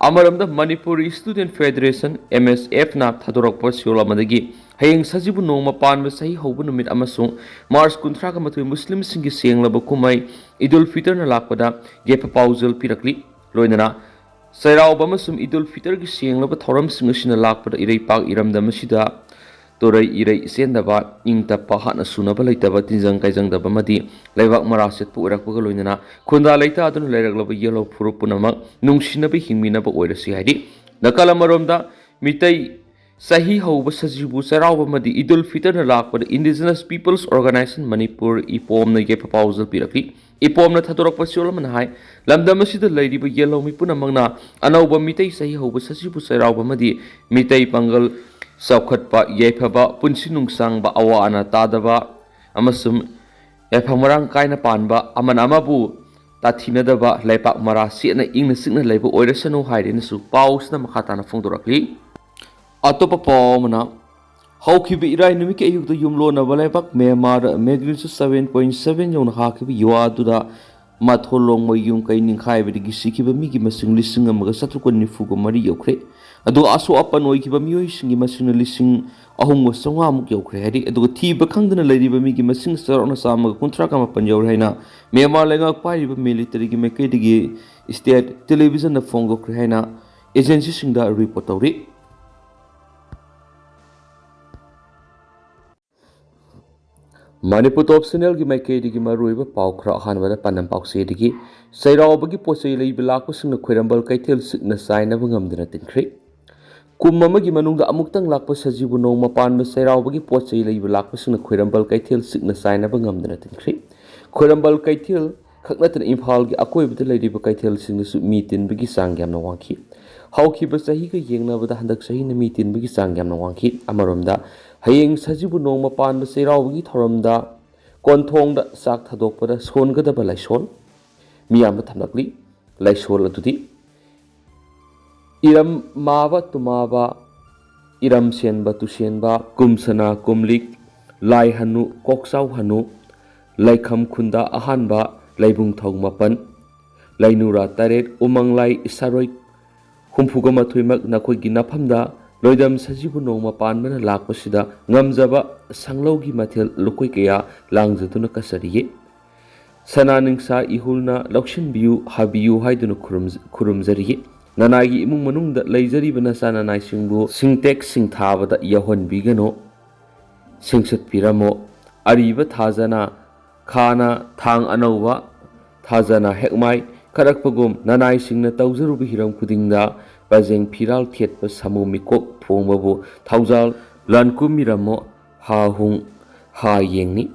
ꯑꯃꯔꯣꯝꯗ ꯃꯅꯤꯄꯨꯔ ꯏꯁꯇꯨꯗꯦꯟ ꯐꯦꯗꯔꯦꯁꯟ, ꯑꯦꯝ ꯑꯦꯁ ꯑꯦꯐꯅ ꯊꯥꯗꯣꯔꯛꯄ ꯁꯤꯌꯣꯜ ꯑꯃꯗꯒꯤ ꯍꯌꯦꯡ ꯁꯖꯤꯕꯨ ꯅꯣꯡꯃ ꯄꯥꯟꯕ ꯆꯍꯤ ꯍꯧꯕ ꯅꯨꯃꯤꯠ ꯑꯃꯁꯨꯡ ꯃꯥꯔꯆ ꯀꯨꯟꯊ꯭ꯔꯥꯒ ꯃꯥꯊꯣꯏ ꯃꯨꯁꯂꯤꯝꯁꯤꯡꯒꯤ ꯁꯦꯡꯂꯕ ꯀꯨꯝꯍꯩ ꯏꯗꯨꯜ ꯐꯤꯇꯔꯅ ꯂꯥꯛꯄꯗ ꯌꯥꯏꯐ ꯄꯥꯎꯖꯦꯜ ꯄꯤꯔꯛꯂꯤ꯫ ꯂꯣꯏꯅꯅ ꯆꯩꯔꯥꯎꯕ ꯑꯃꯁꯨꯡ ꯏꯗꯨꯜ ꯐꯤꯇꯔꯒꯤ ꯁꯦꯡꯂꯕ ꯊꯧꯔꯝꯁꯤꯡ ꯑꯁꯤꯅ ꯂꯥꯛꯄꯗ ꯏꯔꯩꯄꯥꯛ ꯏꯔꯝꯗꯝ ꯑꯁꯤꯗ ꯇꯣꯔꯩ ꯏꯔꯩ ꯆꯦꯟꯗꯕ, ꯏꯪ ꯇꯞꯄ, ꯍꯥꯠꯅ ꯁꯨꯅꯕ ꯂꯩꯇꯕ, ꯇꯤꯟꯖꯪ ꯀꯥꯏꯖꯪꯗꯕ ꯑꯃꯗꯤ ꯂꯩꯕꯥꯛ ꯃꯔꯥ ꯁꯦꯠꯄ ꯑꯣꯏꯔꯛꯄꯒ ꯂꯣꯏꯅꯅ ꯈꯨꯟꯗꯥ ꯂꯩꯇꯥꯗꯨꯅ ꯂꯩꯔꯛꯂꯕ ꯌꯦꯜꯍꯧ ꯐꯨꯔꯨꯞ ꯄꯨꯝꯅꯃꯛ ꯅꯨꯡꯁꯤꯅꯕ ꯍꯤꯡꯃꯤꯟꯅꯕ ꯑꯣꯏꯔꯁꯤ ꯍꯥꯏꯔꯤ꯫ ꯅꯥꯀꯜ ꯑꯃꯔꯣꯝꯗ ꯃꯤꯇꯩ ꯆꯍꯤ ꯍꯧꯕ ꯁꯖꯤꯕꯨ ꯆꯩꯔꯥꯎꯕ ꯑꯃꯗꯤ ꯏꯗꯨꯜ ꯐꯤꯇꯔꯅ ꯂꯥꯛꯄꯗ Indigenous Peoples Organisation ꯃꯅꯤꯄꯨꯔ, ꯏꯄꯣꯝꯅ ꯌꯥꯏꯐ ꯄꯥꯎꯖꯦꯜ ꯄꯤꯔꯛꯂꯤ꯫ ꯏꯄꯣꯝꯅ ꯊꯥꯗꯣꯔꯛꯄ ꯁꯤꯌꯣꯜ ꯑꯃꯅ ꯍꯥꯏ, ꯂꯝꯗꯝ ꯑꯁꯤꯗ ꯂꯩꯔꯤꯕ ꯌꯦꯜꯍꯧꯃꯤ ꯄꯨꯝꯅꯃꯛꯅ ꯑꯅꯧꯕ ꯃꯤꯇꯩ ꯆꯍꯤ ꯍꯧꯕ ꯁꯖꯤꯕꯨ ꯆꯩꯔꯥꯎꯕ ꯑꯃꯗꯤ ꯃꯤꯇꯩ ꯄꯥꯡꯒꯜ ꯆꯥꯎꯈꯠꯄ, ꯌꯥꯏꯐꯕ, ꯄꯨꯟꯁꯤ ꯅꯨꯡꯁꯥꯡꯕ, ꯑꯋꯥ ꯑꯅꯥ ꯇꯥꯗꯕ ꯑꯃꯁꯨꯡ ꯌꯥꯏꯐ ꯃꯔꯥꯡ ꯀꯥꯏꯅ ꯄꯥꯟꯕ, ꯑꯃꯅ ꯑꯃꯕꯨ ꯇꯥꯊꯤꯅꯗꯕ, ꯂꯩꯄꯥꯛ ꯃꯔꯥ ꯁꯦꯠꯅ ꯏꯪꯅ ꯆꯤꯛꯅ ꯂꯩꯕ ꯑꯣꯏꯔꯁꯅꯨ ꯍꯥꯏꯔꯦꯅꯁꯨ ꯄꯥꯎꯁꯤꯅ ꯃꯈꯥ ꯇꯥꯅ ꯐꯣꯡꯗꯣꯔꯛꯂꯤ꯫ ꯑꯇꯣꯞꯄ ꯄꯥꯎ ꯑꯃꯅ, ꯍꯧꯈꯤꯕ ꯏꯔꯥꯏ ꯅꯨꯃꯤꯠꯀꯤ ꯑꯌꯨꯛꯇ ꯌꯨꯝꯂꯣꯟꯅꯕ ꯂꯩꯕꯥꯛ ꯃ꯭ꯌꯥꯟꯃꯥꯔꯗ magnitude seven point seven ꯌꯧꯅ ꯍꯥꯈꯤꯕ ꯌꯨꯋꯥꯗꯨꯗ ꯃꯊꯣꯜ ꯂꯣꯡꯕ ꯌꯨꯝ ꯀꯩ ꯅꯤꯡꯈꯥꯏꯕꯗꯒꯤ ꯁꯤꯈꯤꯕ ꯃꯤꯒꯤ ꯃꯁꯤꯡ ꯂꯤꯁꯤꯡ ꯑꯃꯒ ꯆꯥꯇ꯭ꯔꯨꯛꯀ ꯅꯤꯐꯨꯒ ꯃꯔꯤ ꯌꯧꯈ꯭ꯔꯦ꯫ ꯑꯗꯨꯒ ꯑꯁꯣꯛ ꯑꯄꯟ ꯑꯣꯏꯈꯤꯕ ꯃꯤꯑꯣꯏꯁꯤꯡꯒꯤ ꯃꯁꯤꯡꯅ ꯂꯤꯁꯤꯡ ꯑꯍꯨꯝꯒ ꯆꯥꯝꯃꯉꯥꯃꯨꯛ ꯌꯧꯈ꯭ꯔꯦ ꯍꯥꯏꯔꯤ꯫ ꯑꯗꯨꯒ ꯊꯤꯕ ꯈꯪꯗꯅ ꯂꯩꯔꯤꯕ ꯃꯤꯒꯤ ꯃꯁꯤꯡ ꯆꯥꯎꯔꯥꯛꯅ ꯆꯥꯝꯃꯒ ꯀꯨꯟꯊ꯭ꯔꯥꯒ ꯃꯥꯄꯟ ꯌꯧꯔꯦ ꯍꯥꯏꯅ ꯃ꯭ꯌꯥꯟꯃꯥꯔ ꯂꯩꯉꯥꯛ ꯄꯥꯏꯔꯤꯕ ꯃꯤꯂꯤꯇꯔꯤꯒꯤ ꯃꯥꯏꯀꯩꯗꯒꯤ state televisionꯗ ꯐꯣꯡꯗꯣꯛꯈ꯭ꯔꯦ ꯍꯥꯏꯅ agencyꯁꯤꯡꯗ report ꯇꯧꯔꯤ꯫ ꯃꯅꯤꯄꯨꯔ ꯇꯣꯞ ꯆꯦꯅꯦꯜꯒꯤ ꯃꯥꯏꯀꯩꯗꯒꯤ ꯃꯔꯨꯑꯣꯏꯕ ꯄꯥꯎ ꯈꯔ ꯑꯍꯥꯟꯕꯗ ꯄꯥꯟꯗꯝ ꯄꯥꯎꯆꯦꯗꯒꯤ꯫ ꯆꯩꯔꯥꯎꯕꯒꯤ ꯄꯣꯠ ꯆꯩ ꯂꯩꯕ ꯂꯥꯛꯄꯁꯤꯡꯅ ꯈ꯭ꯋꯥꯏꯔꯝꯕꯟ ꯀꯩꯊꯦꯜ ꯆꯤꯛꯅ ꯆꯥꯏꯅꯕ ꯉꯝꯗꯅ ꯇꯤꯟꯈ꯭ꯔꯦ꯫ ꯀꯨꯝ ꯑꯃꯒꯤ ꯃꯅꯨꯡꯗ ꯑꯃꯨꯛꯇꯪ ꯂꯥꯛꯄ ꯁꯖꯤꯕꯨ ꯅꯣꯡꯃ ꯄꯥꯟꯕ ꯆꯩꯔꯥꯎꯕꯒꯤ ꯄꯣꯠ ꯆꯩ ꯂꯩꯕ ꯂꯥꯛꯄꯁꯤꯡꯅ ꯈ꯭ꯋꯥꯏꯔꯝꯕꯟ ꯀꯩꯊꯦꯜ ꯆꯤꯛꯅ ꯆꯥꯏꯅꯕ ꯉꯝꯗꯅ ꯇꯤꯟꯈ꯭ꯔꯦ꯫ ꯈ꯭ꯋꯥꯏꯔꯝꯕꯟ ꯀꯩꯊꯦꯜ ꯈꯛ ꯅꯠꯇꯅ ꯏꯝꯐꯥꯜꯒꯤ ꯑꯀꯣꯏꯕꯗ ꯂꯩꯔꯤꯕ ꯀꯩꯊꯦꯜꯁꯤꯡꯗꯁꯨ ꯃꯤ ꯇꯤꯟꯕꯒꯤ ꯆꯥꯡ ꯌꯥꯝꯅ ꯋꯥꯡꯈꯤ꯫ ꯍꯧꯈꯤꯕ ꯆꯍꯤꯒ ꯌꯦꯡꯅꯕꯗ ꯍꯟꯗꯛ ꯆꯍꯤꯅ ꯃꯤ ꯇꯤꯟꯕꯒꯤ ꯆꯥꯡ ꯌꯥꯝꯅ ꯋꯥꯡꯈꯤ꯫ ꯑꯃꯔꯣꯝꯗ, ꯍꯌꯦꯡ ꯁꯖꯤꯕꯨ ꯅꯣꯡꯃ ꯄꯥꯟꯕ ꯆꯩꯔꯥꯎꯕꯒꯤ ꯊꯧꯔꯝꯗ ꯀꯣꯟꯊꯣꯡꯗ ꯆꯥꯛ ꯊꯥꯗꯣꯛꯄꯗ ꯁꯣꯟꯒꯗꯕ ꯂꯥꯏꯁꯣꯟ ꯃꯤꯌꯥꯝꯗ ꯊꯝꯂꯛꯂꯤ꯫ ꯂꯥꯏꯁꯣꯟ ꯑꯗꯨꯗꯤ ꯏꯔꯝ ꯃꯥꯕ ꯇꯨꯃꯥꯕ, ꯏꯔꯝ ꯁꯦꯟꯕ ꯇꯨꯁꯦꯟꯕ, ꯀꯨꯝ ꯁꯅꯥ ꯀꯨꯝꯂꯤꯛ, ꯂꯥꯏ ꯍꯅꯨ, ꯀꯣꯛꯆꯥꯎ ꯍꯅꯨ, ꯂꯩꯈꯝ ꯈꯨꯟꯗ ꯑꯍꯥꯟꯕ, ꯂꯩꯕꯨꯡꯊꯧ ꯃꯥꯄꯟ, ꯂꯩꯅꯨꯔꯥ ꯇꯔꯦꯠ, ꯎꯃꯪꯂꯥꯏ ꯁꯥꯔꯣꯏ ꯍꯨꯝꯐꯨꯒ ꯃꯥꯊꯣꯏꯃꯛ ꯅꯈꯣꯏꯒꯤ ꯅꯐꯝꯗ ꯂꯣꯏꯗꯝ ꯁꯖꯤꯕꯨ ꯅꯣꯡꯃ ꯄꯥꯟꯕꯅ ꯂꯥꯛꯄꯁꯤꯗ ꯉꯝꯖꯕ ꯁꯪꯂꯧꯒꯤ ꯃꯊꯦꯜ ꯂꯨꯀꯣꯏ ꯀꯌꯥ ꯂꯥꯡꯖꯗꯨꯅ ꯀꯠꯆꯔꯤꯌꯦ꯫ ꯁꯅꯥ ꯅꯤꯡꯁꯥ ꯏꯍꯨꯜꯅ ꯂꯧꯁꯤꯟꯕꯤꯌꯨ, ꯍꯥꯕꯤꯌꯨ ꯍꯥꯏꯗꯨꯅ ꯈꯨꯔꯨꯝ-, ꯈꯨꯔꯨꯝꯖꯔꯤ꯫ ꯅꯅꯥꯏꯒꯤ ꯏꯃꯨꯡ ꯃꯅꯨꯡꯗ ꯂꯩꯖꯔꯤꯕ ꯅꯆꯥ ꯅꯅꯥꯏꯁꯤꯡꯕꯨ ꯁꯤꯡꯇꯦꯛ ꯁꯤꯡꯊꯥꯕꯗ ꯌꯥꯎꯍꯟꯕꯤꯒꯅꯨ꯫ ꯁꯤꯡꯁꯠꯄꯤꯔꯝꯃꯣ꯫ ꯑꯔꯤꯕ ꯊꯥꯖꯅ ꯈꯥꯅ ꯊꯥꯡ ꯑꯅꯧꯕ, ꯊꯥꯖꯅ ꯍꯦꯛꯃꯥꯏ ꯀꯠꯂꯛꯄꯒꯨꯝ ꯅꯅꯥꯏꯁꯤꯡꯅ ꯇꯧꯖꯔꯨꯕ ꯍꯤꯔꯝ ꯈꯨꯗꯤꯡꯗ ꯄꯖꯦꯡ ꯐꯤꯔꯥꯜ ꯊꯦꯠꯄ ꯁꯥꯃꯨ ꯃꯤꯀꯣꯛ ꯐꯣꯡꯕꯕꯨ ꯊꯧꯖꯥꯜ ꯂꯥꯟꯀꯨꯝꯕꯤꯔꯝꯃꯣ꯫ ꯍꯥ ꯍꯨꯡ ꯍꯥ ꯌꯦꯡꯅꯤ꯫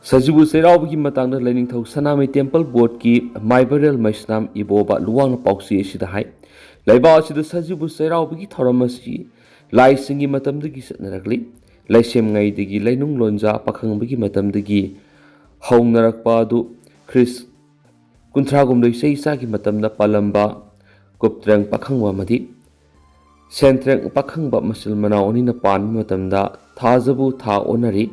ꯁꯖꯤꯕꯨ ꯆꯩꯔꯥꯎꯕꯒꯤ ꯃꯇꯥꯡꯗ ꯂꯥꯏꯅꯤꯡꯊꯧ ꯁꯅꯥꯃꯍꯤ ꯇꯦꯝꯄꯜ ꯕꯣꯔꯗꯀꯤ ꯃꯥꯏꯕꯔꯦꯜ ꯃꯩꯁꯅꯥꯝ ꯏꯕꯣꯕ ꯂꯨꯋꯥꯡꯅ ꯄꯥꯎꯆꯦ ꯑꯁꯤꯗ ꯍꯥꯏ, ꯂꯩꯕꯥꯛ ꯑꯁꯤꯗ ꯁꯖꯤꯕꯨ ꯆꯩꯔꯥꯎꯕꯒꯤ ꯊꯧꯔꯝ ꯑꯁꯤ ꯂꯥꯏꯁꯤꯡꯒꯤ ꯃꯇꯝꯗꯒꯤ ꯆꯠꯅꯔꯛꯂꯤ꯫ ꯂꯩꯁꯦꯝꯉꯩꯗꯒꯤ ꯂꯩꯅꯨꯡ ꯂꯣꯟꯖꯥ ꯄꯥꯈꯪꯕꯒꯤ ꯃꯇꯝꯗꯒꯤ ꯍꯧꯅꯔꯛꯄ ꯑꯗꯨ ꯈ꯭ꯔꯤꯁ ꯀꯨꯟꯊ꯭ꯔꯥꯒꯨꯝꯂꯣꯏ ꯆꯍꯤ ꯆꯥꯒꯤ ꯃꯇꯝꯗ ꯄꯥꯜꯂꯝꯕ ꯀꯨꯞꯇ꯭ꯔꯪ ꯄꯥꯈꯪꯕ ꯑꯃꯗꯤ ꯁꯦꯟꯇ꯭ꯔꯦꯡ ꯄꯥꯈꯪꯕ ꯃꯆꯤꯜ ꯃꯅꯥꯎ ꯑꯅꯤꯅ ꯄꯥꯟꯕ ꯃꯇꯝꯗ ꯊꯥꯖꯕꯨ ꯊꯥ ꯑꯣꯟꯅꯔꯤ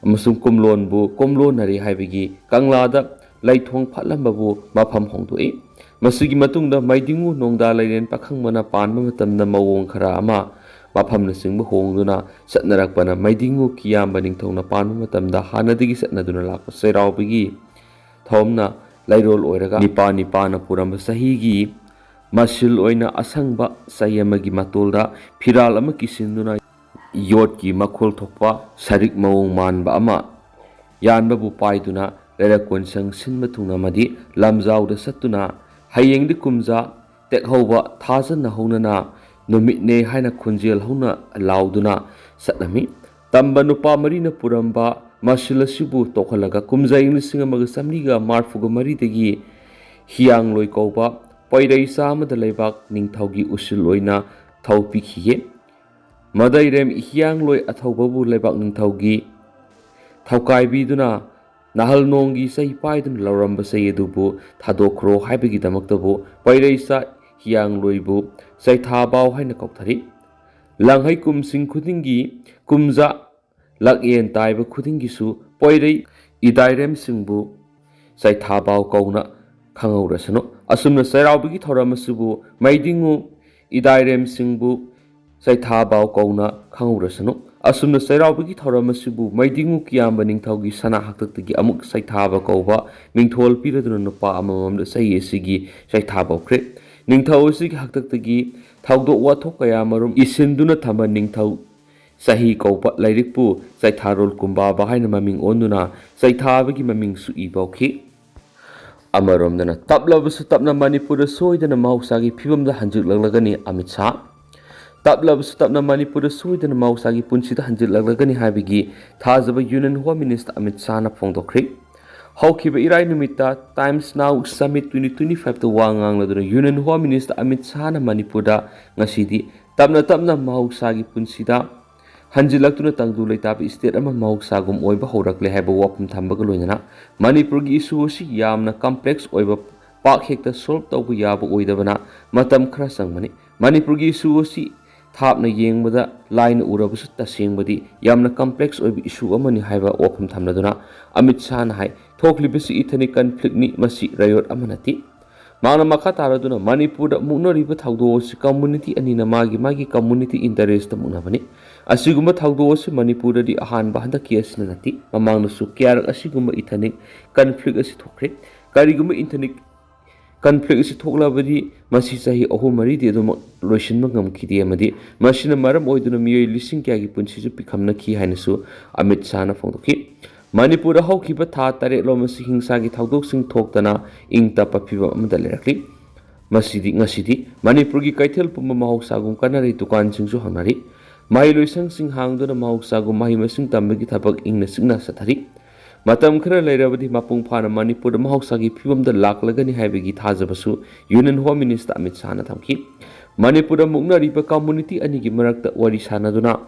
ꯑꯃꯁꯨꯡ ꯀꯨꯝꯂꯣꯟꯕꯨ ꯀꯨꯝꯂꯣꯟꯅꯔꯤ ꯍꯥꯏꯕꯒꯤ ꯀꯪꯂꯥꯗ ꯂꯩꯊꯣꯡ ꯐꯠꯂꯝꯕꯕꯨ ꯃꯐꯝ ꯍꯣꯡꯗꯣꯛꯏ꯫ ꯃꯁꯤꯒꯤ ꯃꯇꯨꯡꯗ ꯃꯩꯗꯤꯡꯉꯨ ꯅꯣꯡꯗꯥ ꯂꯩꯔꯦꯟ ꯄꯥꯈꯪꯕꯅ ꯄꯥꯟꯕ ꯃꯇꯝꯗ ꯃꯑꯣꯡ ꯈꯔ ꯑꯃ ꯃꯐꯝꯅꯆꯤꯡꯕ ꯍꯣꯡꯗꯨꯅ ꯆꯠꯅꯔꯛꯄꯅ ꯃꯩꯗꯤꯡꯉꯨ ꯀꯤꯌꯥꯝꯕ ꯅꯤꯡꯊꯧꯅ ꯄꯥꯟꯕ ꯃꯇꯝꯗ ꯍꯥꯟꯅꯗꯒꯤ ꯆꯠꯅꯗꯨꯅ ꯂꯥꯛꯄ ꯆꯩꯔꯥꯎꯕꯒꯤ ꯊꯧꯔꯝꯅ ꯂꯩꯔꯣꯜ ꯑꯣꯏꯔꯒ ꯅꯤꯄꯥ ꯅꯤꯄꯥꯅ ꯄꯨꯔꯝꯕ ꯆꯍꯤꯒꯤ ꯃꯁꯤꯜ ꯑꯣꯏꯅ ꯑꯁꯪꯕ ꯆꯩ ꯑꯃꯒꯤ ꯃꯇꯣꯜꯗ ꯐꯤꯔꯥꯜ ꯑꯃ ꯀꯤꯁꯤꯟꯗꯨꯅ ꯌꯣꯠꯀꯤ ꯃꯈꯣꯜ ꯊꯣꯛꯄ ꯁꯔꯤꯛ ꯃꯑꯣꯡ ꯃꯥꯟꯕ ꯑꯃ ꯌꯥꯟꯕꯕꯨ ꯄꯥꯏꯗꯨꯅ ꯂꯩꯔꯛ ꯀꯣꯟꯁꯪ ꯁꯤꯟꯕ ꯊꯨꯡꯅ ꯑꯃꯗꯤ ꯂꯝꯖꯥꯎꯗ ꯆꯠꯇꯨꯅ ꯍꯌꯦꯡꯗꯤ ꯀꯨꯝꯖꯥ ꯇꯦꯛꯍꯧꯕ ꯊꯥꯖꯅ ꯍꯧꯅꯅ ꯅꯨꯃꯤꯠꯅꯦ ꯍꯥꯏꯅ ꯈꯣꯟꯖꯦꯜ ꯍꯧꯅ ꯂꯥꯎꯗꯨꯅ ꯆꯠꯂꯝꯃꯤ꯫ ꯇꯝꯕ ꯅꯨꯄꯥ ꯃꯔꯤꯅ ꯄꯨꯔꯝꯕ ꯃꯁꯤꯜ ꯑꯁꯤꯕꯨ ꯇꯣꯛꯍꯜꯂꯒ ꯀꯨꯝꯖꯥ ꯏꯪ ꯂꯤꯁꯤꯡ ꯑꯃꯒ ꯆꯥꯃꯔꯤꯒ ꯃꯔꯤꯐꯨꯒ ꯃꯔꯤꯗꯒꯤ ꯍꯤꯌꯥꯡꯂꯣꯏ ꯀꯧꯕ ꯄꯣꯏꯔꯩ ꯆꯥꯃꯗ ꯂꯩꯕꯥꯛ ꯅꯤꯡꯊꯧꯒꯤ ꯎꯁꯤꯜ ꯑꯣꯏꯅ ꯊꯧ ꯄꯤꯈꯤꯌꯦ꯫ ꯃꯗꯩꯔꯦꯝ ꯍꯤꯌꯥꯡꯂꯣꯏ ꯑꯊꯧꯕꯕꯨ ꯂꯩꯕꯥꯛ ꯅꯤꯡꯊꯧꯒꯤ ꯊꯧꯀꯥꯏꯕꯤꯗꯨꯅ ꯅꯍꯜ ꯅꯣꯡꯒꯤ ꯆꯩ ꯄꯥꯏꯗꯨꯅ ꯂꯧꯔꯝꯕ ꯆꯩ ꯑꯗꯨꯕꯨ ꯊꯥꯗꯣꯛꯈ꯭ꯔꯣ ꯍꯥꯏꯕꯒꯤꯗꯃꯛꯇꯕꯨ ꯄꯣꯏꯔꯩꯆꯥ ꯍꯤꯌꯥꯡꯂꯣꯏꯕꯨ ꯆꯩꯊꯥꯕꯥꯎ ꯍꯥꯏꯅ ꯀꯧꯊꯔꯤ꯫ ꯂꯥꯡꯍꯩ ꯀꯨꯝꯁꯤꯡ ꯈꯨꯗꯤꯡꯒꯤ ꯀꯨꯝꯖꯥ ꯂꯥꯛꯌꯦꯟ ꯇꯥꯏꯕ ꯈꯨꯗꯤꯡꯒꯤꯁꯨ ꯄꯣꯏꯔꯩ ꯏꯗꯥꯏꯔꯦꯝꯁꯤꯡꯕꯨ ꯆꯩꯊꯥꯕꯥꯎ ꯀꯧꯅ ꯈꯪꯍꯧꯔꯁꯅꯨ꯫ ꯑꯁꯨꯝꯅ ꯆꯩꯔꯥꯎꯕꯒꯤ ꯊꯧꯔꯝ ꯑꯁꯤꯕꯨ ꯃꯩꯗꯤꯡꯉꯨ ꯏꯗꯥꯏꯔꯦꯝꯁꯤꯡꯕꯨ ꯆꯩꯊꯥꯕꯥꯎ ꯀꯧꯅ ꯈꯪꯍꯧꯔꯁꯅꯨ꯫ ꯑꯁꯨꯝꯅ ꯆꯩꯔꯥꯎꯕꯒꯤ ꯊꯧꯔꯝ ꯑꯁꯤꯕꯨ ꯃꯩꯗꯤꯡꯉꯨ ꯀꯤꯌꯥꯝꯕ ꯅꯤꯡꯊꯧꯒꯤ ꯁꯅꯥ ꯍꯥꯛꯇꯛꯇꯒꯤ ꯑꯃꯨꯛ ꯆꯩꯊꯥꯕ ꯀꯧꯕ ꯃꯤꯡꯊꯣꯜ ꯄꯤꯔꯗꯨꯅ ꯅꯨꯄꯥ ꯑꯃꯃꯝꯗ ꯆꯍꯤ ꯑꯁꯤꯒꯤ ꯆꯩꯊꯥꯕꯧꯈ꯭ꯔꯦ꯫ ꯅꯤꯡꯊꯧ ꯑꯁꯤꯒꯤ ꯍꯥꯛꯇꯛꯇꯒꯤ ꯊꯧꯗꯣꯛ ꯋꯥꯊꯣꯛ ꯀꯌꯥ ꯃꯔꯨꯝ ꯏꯁꯤꯟꯗꯨꯅ ꯊꯝꯕ ꯅꯤꯡꯊꯧ ꯆꯍꯤ ꯀꯧꯕ ꯂꯥꯏꯔꯤꯛꯄꯨ ꯆꯩꯊꯥꯔꯣꯜ ꯀꯨꯝꯕꯥꯕ ꯍꯥꯏꯅ ꯃꯃꯤꯡ ꯑꯣꯟꯗꯨꯅ ꯆꯩꯊꯥꯕꯒꯤ ꯃꯃꯤꯡꯁꯨ ꯏꯕ ꯍꯧꯈꯤ꯫ ꯑꯃꯔꯣꯝꯗꯅ ꯇꯞꯂꯕꯁꯨ ꯇꯞꯅ ꯃꯅꯤꯄꯨꯔꯗ ꯁꯣꯏꯗꯅ ꯃꯍꯧꯁꯥꯒꯤ ꯐꯤꯕꯝꯗ ꯍꯟꯖꯤꯜꯂꯛꯂꯒꯅꯤ ꯑꯃꯤꯠ ꯁꯥꯍ꯫ ꯇꯞꯂꯕꯁꯨ ꯇꯞꯅ ꯃꯅꯤꯄꯨꯔꯗ ꯁꯣꯏꯗꯅ ꯃꯍꯧꯁꯥꯒꯤ ꯄꯨꯟꯁꯤꯗ ꯍꯟꯖꯤꯜꯂꯛꯂꯒꯅꯤ ꯍꯥꯏꯕꯒꯤ ꯊꯥꯖꯕ ꯌꯨꯅꯤꯌꯟ ꯍꯣꯝ ꯃꯤꯅꯤꯁꯇꯔ ꯑꯃꯤꯠ ꯁꯥꯍꯅ ꯐꯣꯡꯗꯣꯛꯈ꯭ꯔꯦ꯫ ꯍꯧꯈꯤꯕ ꯏꯔꯥꯏ ꯅꯨꯃꯤꯠꯇ Times Now Summit twenty twenty five ꯇ ꯋꯥ ꯉꯥꯡꯂꯗꯨꯅ ꯌꯨꯅꯤꯌꯟ ꯍꯣꯝ ꯃꯤꯅꯤꯁꯇꯔ ꯑꯃꯤꯠ ꯁꯥꯍꯅ ꯃꯅꯤꯄꯨꯔꯗ ꯉꯁꯤꯗꯤ ꯇꯞꯅ ꯇꯞꯅ ꯃꯍꯧꯁꯥꯒꯤ ꯄꯨꯟꯁꯤꯗ ꯍꯟꯖꯤꯜꯂꯛꯇꯨꯅ ꯇꯪꯗꯨ ꯂꯩꯇꯥꯕ ꯏꯁꯇꯦꯠ ꯑꯃ ꯃꯍꯧꯁꯥꯒꯨꯝ ꯑꯣꯏꯕ ꯍꯧꯔꯛꯂꯦ ꯍꯥꯏꯕ ꯋꯥꯐꯝ ꯊꯝꯕꯒ ꯂꯣꯏꯅꯅ ꯃꯅꯤꯄꯨꯔꯒꯤ ꯏꯁꯨ ꯑꯁꯤ ꯌꯥꯝꯅ ꯀꯝꯄ꯭ꯂꯦꯛꯁ ꯑꯣꯏꯕ, ꯄꯥꯛ ꯍꯦꯛꯇ ꯁꯣꯜꯕ ꯇꯧꯕ ꯌꯥꯕ ꯑꯣꯏꯗꯕꯅ ꯃꯇꯝ ꯈꯔ ꯆꯪꯕꯅꯤ꯫ ꯃꯅꯤꯄꯨꯔꯒꯤ ꯏꯁꯨ ꯑꯁꯤ ꯊꯥꯞꯅ ꯌꯦꯡꯕꯗ ꯂꯥꯏꯅ ꯎꯔꯕꯁꯨ ꯇꯁꯦꯡꯕꯗꯤ ꯌꯥꯝꯅ ꯀꯝꯄ꯭ꯂꯦꯛꯁ ꯑꯣꯏꯕ ꯏꯁꯨ ꯑꯃꯅꯤ ꯍꯥꯏꯕ ꯋꯥꯐꯝ ꯊꯝꯂꯗꯨꯅ ꯑꯃꯤꯠ ꯁꯥꯍꯅ ꯍꯥꯏ, ꯊꯣꯛꯂꯤꯕꯁꯤ ꯏꯊꯅꯤꯛ ꯀꯟꯐ꯭ꯂꯤꯛꯅꯤ, ꯃꯁꯤ ꯔꯥꯏꯌꯣꯠ ꯑꯃ ꯅꯠꯇꯦ꯫ ꯃꯍꯥꯛꯅ ꯃꯈꯥ ꯇꯥꯔꯗꯨꯅ ꯃꯅꯤꯄꯨꯔꯗ ꯃꯨꯛꯅꯔꯤꯕ ꯊꯧꯗꯣꯛ ꯑꯁꯤ ꯀꯝꯃꯨꯅꯤꯇꯤ ꯑꯅꯤꯅ ꯃꯥꯒꯤ ꯃꯥꯒꯤ ꯀꯝꯃꯨꯅꯤꯇꯤ ꯏꯟꯇꯔꯦꯁꯇ ꯃꯨꯛꯅꯕꯅꯤ꯫ ꯑꯁꯤꯒꯨꯝꯕ ꯊꯧꯗꯣꯛ ꯑꯁꯤ ꯃꯅꯤꯄꯨꯔꯗꯗꯤ ꯑꯍꯥꯟꯕ ꯍꯟꯗꯛꯀꯤ ꯑꯁꯤꯅ ꯅꯠꯇꯦ꯫ ꯃꯃꯥꯡꯗꯁꯨ ꯀꯌꯥꯔꯛ ꯑꯁꯤꯒꯨꯝꯕ ꯏꯊꯅꯤꯛ ꯀꯟꯐ꯭ꯂꯤꯛ ꯑꯁꯤ ꯊꯣꯛꯈ꯭ꯔꯦ꯫ ꯀꯔꯤꯒꯨꯝꯕ ꯏꯊꯅꯤꯛ ꯀꯟꯐ꯭ꯂꯤꯛ ꯑꯁꯤ ꯊꯣꯛꯂꯕꯗꯤ ꯃꯁꯤ ꯆꯍꯤ ꯑꯍꯨꯝ ꯃꯔꯤꯗꯤ ꯑꯗꯨꯃꯛ ꯂꯣꯏꯁꯤꯟꯕ ꯉꯝꯈꯤꯗꯦ ꯑꯃꯗꯤ ꯃꯁꯤꯅ ꯃꯔꯝ ꯑꯣꯏꯗꯨꯅ ꯃꯤꯑꯣꯏ ꯂꯤꯁꯤꯡ ꯀꯌꯥꯒꯤ ꯄꯨꯟꯁꯤꯁꯨ ꯄꯤꯈꯝꯅꯈꯤ ꯍꯥꯏꯅꯁꯨ ꯑꯃꯤꯠ ꯁꯥꯍꯅ ꯐꯣꯡꯗꯣꯛꯈꯤ꯫ ꯃꯅꯤꯄꯨꯔꯗ ꯍꯧꯈꯤꯕ ꯊꯥ ꯇꯔꯦꯠꯂꯣꯝ ꯑꯁꯤ ꯍꯤꯡꯁꯥꯒꯤ ꯊꯧꯗꯣꯛꯁꯤꯡ ꯊꯣꯛꯇꯅ ꯏꯪ ꯇꯞꯄ ꯐꯤꯕꯝ ꯑꯃꯗ ꯂꯩꯔꯛꯂꯤ꯫ ꯃꯁꯤꯗꯤ ꯉꯁꯤꯗꯤ ꯃꯅꯤꯄꯨꯔꯒꯤ ꯀꯩꯊꯦꯜ ꯄꯨꯝꯕ ꯃꯍꯧꯁꯥꯒꯨꯝ ꯀꯟꯅꯔꯤ, ꯗꯨꯀꯥꯟꯁꯤꯡꯁꯨ ꯍꯥꯡꯅꯔꯤ꯫ ꯃꯍꯩꯂꯣꯏꯁꯪꯁꯤꯡ ꯍꯥꯡꯗꯨꯅ ꯃꯍꯧꯁꯥꯒꯨꯝ ꯃꯍꯩ ꯃꯁꯤꯡ ꯇꯝꯕꯒꯤ ꯊꯕꯛ ꯏꯪꯅ ꯆꯤꯛꯅ ꯆꯠꯊꯔꯤ꯫ ꯃꯇꯝ ꯈꯔ ꯂꯩꯔꯕꯗꯤ ꯃꯄꯨꯡ ꯐꯥꯅ ꯃꯅꯤꯄꯨꯔꯗ ꯃꯍꯧꯁꯥꯒꯤ ꯐꯤꯕꯝꯗ ꯂꯥꯛꯂꯒꯅꯤ ꯍꯥꯏꯕꯒꯤ ꯊꯥꯖꯕꯁꯨ ꯌꯨꯅꯤꯌꯟ ꯍꯣꯝ ꯃꯤꯅꯤꯁꯇꯔ ꯑꯃꯤꯠ ꯁꯥꯍꯅ ꯊꯝꯈꯤ꯫ ꯃꯅꯤꯄꯨꯔꯗ ꯃꯨꯛꯅꯔꯤꯕ ꯀꯝꯃꯨꯅꯤꯇꯤ ꯑꯅꯤꯒꯤ ꯃꯔꯛꯇ ꯋꯥꯔꯤ ꯁꯥꯟꯅꯗꯨꯅ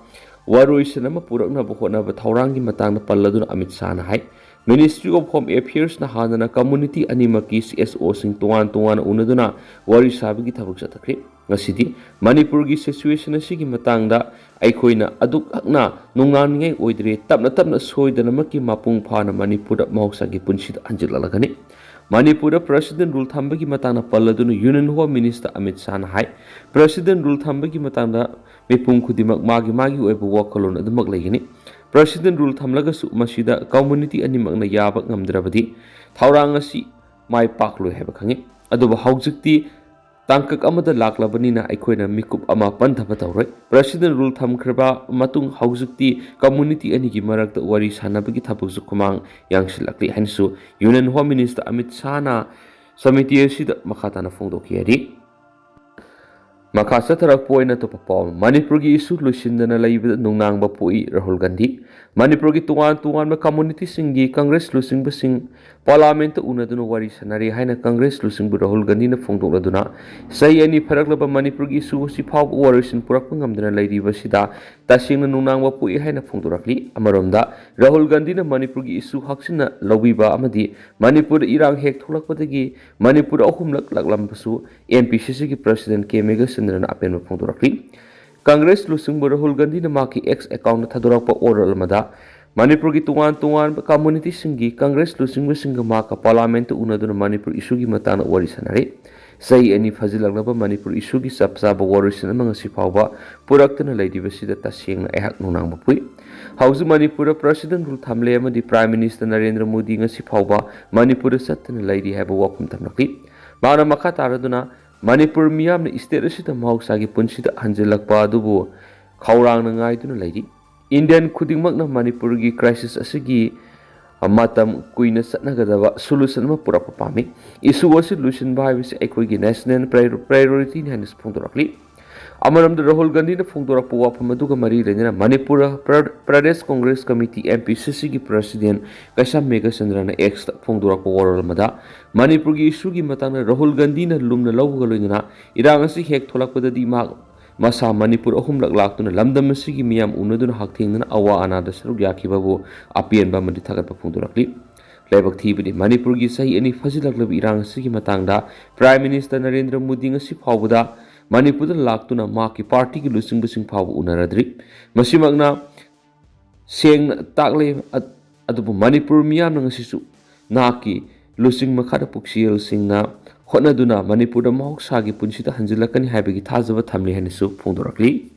ꯋꯥꯔꯣꯏꯁꯤꯟ ꯑꯃ ꯄꯨꯔꯛꯅꯕ ꯍꯣꯠꯅꯕ ꯊꯧꯔꯥꯡꯒꯤ ꯃꯇꯥꯡꯗ ꯄꯜꯂꯗꯨꯅ ꯑꯃꯤꯠ ꯁꯥꯍꯅ ꯍꯥꯏ, Ministry of Home Affairsꯅ ꯍꯥꯟꯅꯅ ꯀꯝꯃꯨꯅꯤꯇꯤ ꯑꯅꯤꯃꯛꯀꯤ ꯁꯤ ꯑꯦꯁ ꯑꯣꯁꯤꯡ ꯇꯣꯉꯥꯟ ꯇꯣꯉꯥꯟꯅ ꯎꯅꯗꯨꯅ ꯋꯥꯔꯤ ꯁꯥꯕꯒꯤ ꯊꯕꯛ ꯆꯠꯊꯈ꯭ꯔꯦ꯫ ꯉꯁꯤꯗꯤ ꯃꯅꯤꯄꯨꯔꯒꯤ ꯁꯤꯆꯨꯋꯦꯁꯟ ꯑꯁꯤꯒꯤ ꯃꯇꯥꯡꯗ ꯑꯩꯈꯣꯏꯅ ꯑꯗꯨꯛ ꯍꯛꯅ ꯅꯨꯡꯅꯥꯡꯅꯤꯡꯉꯥꯏ ꯑꯣꯏꯗ꯭ꯔꯦ꯫ ꯇꯞꯅ ꯇꯞꯅ ꯁꯣꯏꯗꯅꯃꯛꯀꯤ ꯃꯄꯨꯡ ꯐꯥꯅ ꯃꯅꯤꯄꯨꯔꯗ ꯃꯍꯧꯁꯥꯒꯤ ꯄꯨꯟꯁꯤꯗ ꯍꯟꯖꯤꯜꯂꯛꯂꯒꯅꯤ꯫ ꯃꯅꯤꯄꯨꯔꯗ President Rule ꯊꯝꯕꯒꯤ ꯃꯇꯥꯡꯗ ꯄꯜꯂꯗꯨꯅ Union Home Minister ꯑꯃꯤꯠ ꯁꯥꯍꯅ ꯍꯥꯏ, President Rule ꯊꯝꯕꯒꯤ ꯃꯇꯥꯡꯗ ꯃꯤꯄꯨꯝ ꯈꯨꯗꯤꯡꯃꯛ ꯃꯥꯒꯤ ꯃꯥꯒꯤ ꯑꯣꯏꯕ ꯋꯥꯈꯜꯂꯣꯟ ꯑꯗꯨꯃꯛ ꯂꯩꯒꯅꯤ꯫ President Rule ꯊꯝꯂꯒꯁꯨ ꯃꯁꯤꯗ community ꯑꯅꯤꯃꯛꯅ ꯌꯥꯕ ꯉꯝꯗ꯭ꯔꯕꯗꯤ ꯊꯧꯔꯥꯡ ꯑꯁꯤ ꯃꯥꯏ ꯄꯥꯛꯂꯣꯏ ꯍꯥꯏꯕ ꯈꯪꯏ꯫ ꯑꯗꯨꯕꯨ ꯍꯧꯖꯤꯛꯇꯤ ꯇꯥꯡꯀꯛ ꯑꯃꯗ ꯂꯥꯛꯂꯕꯅꯤꯅ ꯑꯩꯈꯣꯏꯅ ꯃꯤꯀꯨꯞ ꯑꯃ ꯄꯟꯊꯕ ꯇꯧꯔꯣꯏ꯫ President Rule ꯊꯝꯈ꯭ꯔꯕ ꯃꯇꯨꯡ ꯍꯧꯖꯤꯛꯇꯤ community ꯑꯅꯤꯒꯤ ꯃꯔꯛꯇ ꯋꯥꯔꯤ ꯁꯥꯟꯅꯕꯒꯤ ꯊꯕꯛꯁꯨ ꯈꯨꯃꯥꯡ ꯌꯥꯡꯁꯤꯜꯂꯛꯂꯤ ꯍꯥꯏꯅꯁꯨ Union Home Minister Amit ꯁꯥꯍꯅ samiti ꯑꯁꯤꯗ ꯃꯈꯥ ꯇꯥꯅ ꯐꯣꯡꯗꯣꯛꯈꯤ ꯍꯥꯏꯔꯤ꯫ ꯃꯈꯥ ꯆꯠꯊꯔꯛꯄ ꯑꯣꯏꯅ ꯑꯇꯣꯞꯄ ꯄꯥꯎ, ꯃꯅꯤꯄꯨꯔꯒꯤ issue ꯂꯣꯏꯁꯤꯟꯗꯅ ꯂꯩꯕꯗ ꯅꯨꯡꯅꯥꯡꯕ ꯄꯣꯛꯏ ꯔꯥꯍꯨꯜ ꯒꯥꯟꯙꯤ꯫ ꯃꯅꯤꯄꯨꯔꯒꯤ ꯇꯣꯉꯥꯟ ꯇꯣꯉꯥꯟꯕ communityꯁꯤꯡꯒꯤ Congress ꯂꯨꯆꯤꯡꯕꯁꯤꯡ Parliamentꯇ ꯎꯅꯗꯨꯅ ꯋꯥꯔꯤ ꯁꯥꯟꯅꯔꯤ ꯍꯥꯏꯅ Congress ꯂꯨꯆꯤꯡꯕ ꯔꯥꯍꯨꯜ ꯒꯥꯟꯙꯤꯅ ꯐꯣꯡꯗꯣꯛꯂꯗꯨꯅ, ꯆꯍꯤ ꯑꯅꯤ ꯐꯥꯔꯛꯂꯕ ꯃꯅꯤꯄꯨꯔꯒꯤ issue ꯑꯁꯤ ꯐꯥꯎꯕ ꯋꯥꯔꯣꯏꯁꯤꯟ ꯄꯨꯔꯛꯄ ꯉꯝꯗꯅ ꯂꯩꯔꯤꯕꯁꯤꯗ ꯇꯁꯦꯡꯅ ꯅꯨꯡꯅꯥꯡꯕ ꯄꯣꯛꯏ ꯍꯥꯏꯅ ꯐꯣꯡꯗꯣꯔꯛꯂꯤ꯫ ꯑꯃꯔꯣꯝꯗ, ꯔꯥꯍꯨꯜ ꯒꯥꯟꯙꯤꯅ ꯃꯅꯤꯄꯨꯔꯒꯤ issue ꯍꯥꯛꯆꯤꯟꯅ ꯂꯧꯕꯤꯕ ꯑꯃꯗꯤ ꯃꯅꯤꯄꯨꯔꯗ ꯏꯔꯥꯡ ꯍꯦꯛ ꯊꯣꯛꯂꯛꯄꯗꯒꯤ ꯃꯅꯤꯄꯨꯔ ꯑꯍꯨꯝꯂꯛ ꯂꯥꯛꯂꯝꯕꯁꯨ MPCCꯒꯤ President ꯀꯦ ꯃꯦꯘꯆꯟꯗ꯭ꯔꯅ ꯑꯄꯦꯟꯕ ꯐꯣꯡꯗꯣꯔꯛꯂꯤ꯫ Congress ꯂꯨꯆꯤꯡꯕ ꯔꯥꯍꯨꯜ ꯒꯥꯟꯙꯤꯅ ꯃꯍꯥꯛꯀꯤ X accountꯇ ꯊꯥꯗꯣꯔꯛꯄ ꯋꯥꯔꯣꯜ ꯑꯃꯗ, ꯃꯅꯤꯄꯨꯔꯒꯤ ꯇꯣꯉꯥꯟ ꯇꯣꯉꯥꯟꯕ communityꯁꯤꯡꯒꯤ Congress ꯂꯨꯆꯤꯡꯕꯁꯤꯡꯒ ꯃꯍꯥꯛꯀ Parliamentꯇ ꯎꯅꯗꯨꯅ ꯃꯅꯤꯄꯨꯔ issueꯒꯤ ꯃꯇꯥꯡꯗ ꯋꯥꯔꯤ ꯁꯥꯟꯅꯔꯦ꯫ ꯆꯍꯤ ꯑꯅꯤ ꯐꯥꯖꯤꯜꯂꯛꯂꯕ ꯃꯅꯤꯄꯨꯔ issueꯒꯤ ꯆꯞ ꯆꯥꯕ ꯋꯥꯔꯣꯏꯁꯤꯟ ꯑꯃ ꯉꯁꯤ ꯐꯥꯎꯕ ꯄꯨꯔꯛꯇꯅ ꯂꯩꯔꯤꯕꯁꯤꯗ ꯇꯁꯦꯡꯅ ꯑꯩꯍꯥꯛ ꯅꯨꯡꯅꯥꯡꯕ ꯄꯣꯛꯏ꯫ ꯍꯧꯖꯤꯛ ꯃꯅꯤꯄꯨꯔꯗ President Rule ꯊꯝꯂꯦ ꯑꯃꯗꯤ Prime Minister ꯅꯔꯦꯟꯗ꯭ꯔ ꯃꯣꯗꯤ ꯉꯁꯤ ꯐꯥꯎꯕ ꯃꯅꯤꯄꯨꯔꯗ ꯆꯠꯇꯅ ꯂꯩꯔꯤ ꯍꯥꯏꯕ ꯋꯥꯐꯝ ꯊꯝꯂꯛꯂꯤ꯫ ꯃꯍꯥꯛꯅ ꯃꯈꯥ ꯇꯥꯔꯗꯨꯅ, ꯃꯅꯤꯄꯨꯔ ꯃꯤꯌꯥꯝꯅ state ꯑꯁꯤꯗ ꯃꯍꯧꯁꯥꯒꯤ ꯄꯨꯟꯁꯤꯗ ꯍꯟꯖꯤꯜꯂꯛꯄ ꯑꯗꯨꯕꯨ ꯈꯧꯔꯥꯡꯅ ꯉꯥꯏꯗꯨꯅ ꯂꯩꯔꯤ꯫ Indian ꯈꯨꯗꯤꯡꯃꯛꯅ ꯃꯅꯤꯄꯨꯔꯒꯤ crisis ꯑꯁꯤꯒꯤ ꯃꯇꯝ ꯀꯨꯏꯅ ꯆꯠꯅꯒꯗꯕ solution ꯑꯃ ꯄꯨꯔꯛꯄ ꯄꯥꯝꯃꯤ꯫ Issue ꯑꯁꯤ ꯂꯣꯏꯁꯤꯟꯕ ꯍꯥꯏꯕꯁꯤ ꯑꯩꯈꯣꯏꯒꯤ national prior-, priorityꯅꯤ ꯍꯥꯏꯅꯁꯨ ꯐꯣꯡꯗꯣꯔꯛꯂꯤ꯫ ꯑꯃꯔꯣꯝꯗ ꯔꯥꯍꯨꯜ ꯒꯥꯟꯙꯤꯅ ꯐꯣꯡꯗꯣꯔꯛꯄ ꯋꯥꯐꯝ ꯑꯗꯨꯒ ꯃꯔꯤ ꯂꯩꯅꯅ Manipur ꯄ꯭ꯔ-, Pradesh Congress Committee, MPCCꯒꯤ President ꯀꯩꯁꯥꯝ ꯃꯦꯘꯆꯟꯗ꯭ꯔꯅ Xꯇ ꯐꯣꯡꯗꯣꯔꯛꯄ ꯋꯥꯔꯣꯜ ꯑꯃꯗ, ꯃꯅꯤꯄꯨꯔꯒꯤ issueꯒꯤ ꯃꯇꯥꯡꯗ ꯔꯥꯍꯨꯜ ꯒꯥꯟꯙꯤꯅ ꯂꯨꯝꯅ ꯂꯧꯕꯒ ꯂꯣꯏꯅꯅ ꯏꯔꯥꯡ ꯑꯁꯤ ꯍꯦꯛ ꯊꯣꯛꯂꯛꯄꯗꯗꯤ ꯃꯍꯥꯛ ꯃꯁꯥ ꯃꯅꯤꯄꯨꯔ ꯑꯍꯨꯝꯂꯛ ꯂꯥꯛꯇꯨꯅ ꯂꯝꯗꯝ ꯑꯁꯤꯒꯤ ꯃꯤꯌꯥꯝ ꯎꯅꯗꯨꯅ ꯍꯛꯊꯦꯡꯅꯅ ꯑꯋꯥ ꯑꯅꯥꯗ ꯁꯔꯨꯛ ꯌꯥꯈꯤꯕꯕꯨ ꯑꯄꯦꯟꯕ ꯑꯃꯗꯤ ꯊꯥꯒꯠꯄ ꯐꯣꯡꯗꯣꯔꯛꯂꯤ꯫ ꯂꯥꯏꯕꯛ ꯊꯤꯕꯗꯤ, ꯃꯅꯤꯄꯨꯔꯒꯤ ꯆꯍꯤ ꯑꯅꯤ ꯐꯥꯖꯤꯜꯂꯛꯂꯕ ꯏꯔꯥꯡ ꯑꯁꯤꯒꯤ ꯃꯇꯥꯡꯗ Prime Minister ꯅꯔꯦꯟꯗ꯭ꯔ ꯃꯣꯗꯤ ꯉꯁꯤ ꯐꯥꯎꯕꯗ ꯃꯅꯤꯄꯨꯔꯗ ꯂꯥꯛꯇꯨꯅ ꯃꯍꯥꯛꯀꯤ ꯄꯥꯔꯇꯤꯒꯤ ꯂꯨꯆꯤꯡꯕꯁꯤꯡ ꯐꯥꯎꯕ ꯎꯅꯔꯗ꯭ꯔꯤ꯫ ꯃꯁꯤꯃꯛꯅ ꯁꯦꯡꯅ ꯇꯥꯛꯂꯦ꯫ ꯑ-, ꯑꯗꯨꯕꯨ ꯃꯅꯤꯄꯨꯔ ꯃꯤꯌꯥꯝꯅ ꯉꯁꯤꯁꯨ ꯅꯍꯥꯛꯀꯤ ꯂꯨꯆꯤꯡ ꯃꯈꯥꯗ ꯄꯨꯛꯆꯦꯜꯁꯤꯡꯅ ꯍꯣꯠꯅꯗꯨꯅ ꯃꯅꯤꯄꯨꯔꯗ ꯃꯍꯧꯁꯥꯒꯤ ꯄꯨꯟꯁꯤꯗ ꯍꯟꯖꯤꯜꯂꯛꯀꯅꯤ ꯍꯥꯏꯕꯒꯤ ꯊꯥꯖꯕ ꯊꯝꯂꯤ ꯍꯥꯏꯅꯁꯨ ꯐꯣꯡꯗꯣꯔꯛꯂꯤ꯫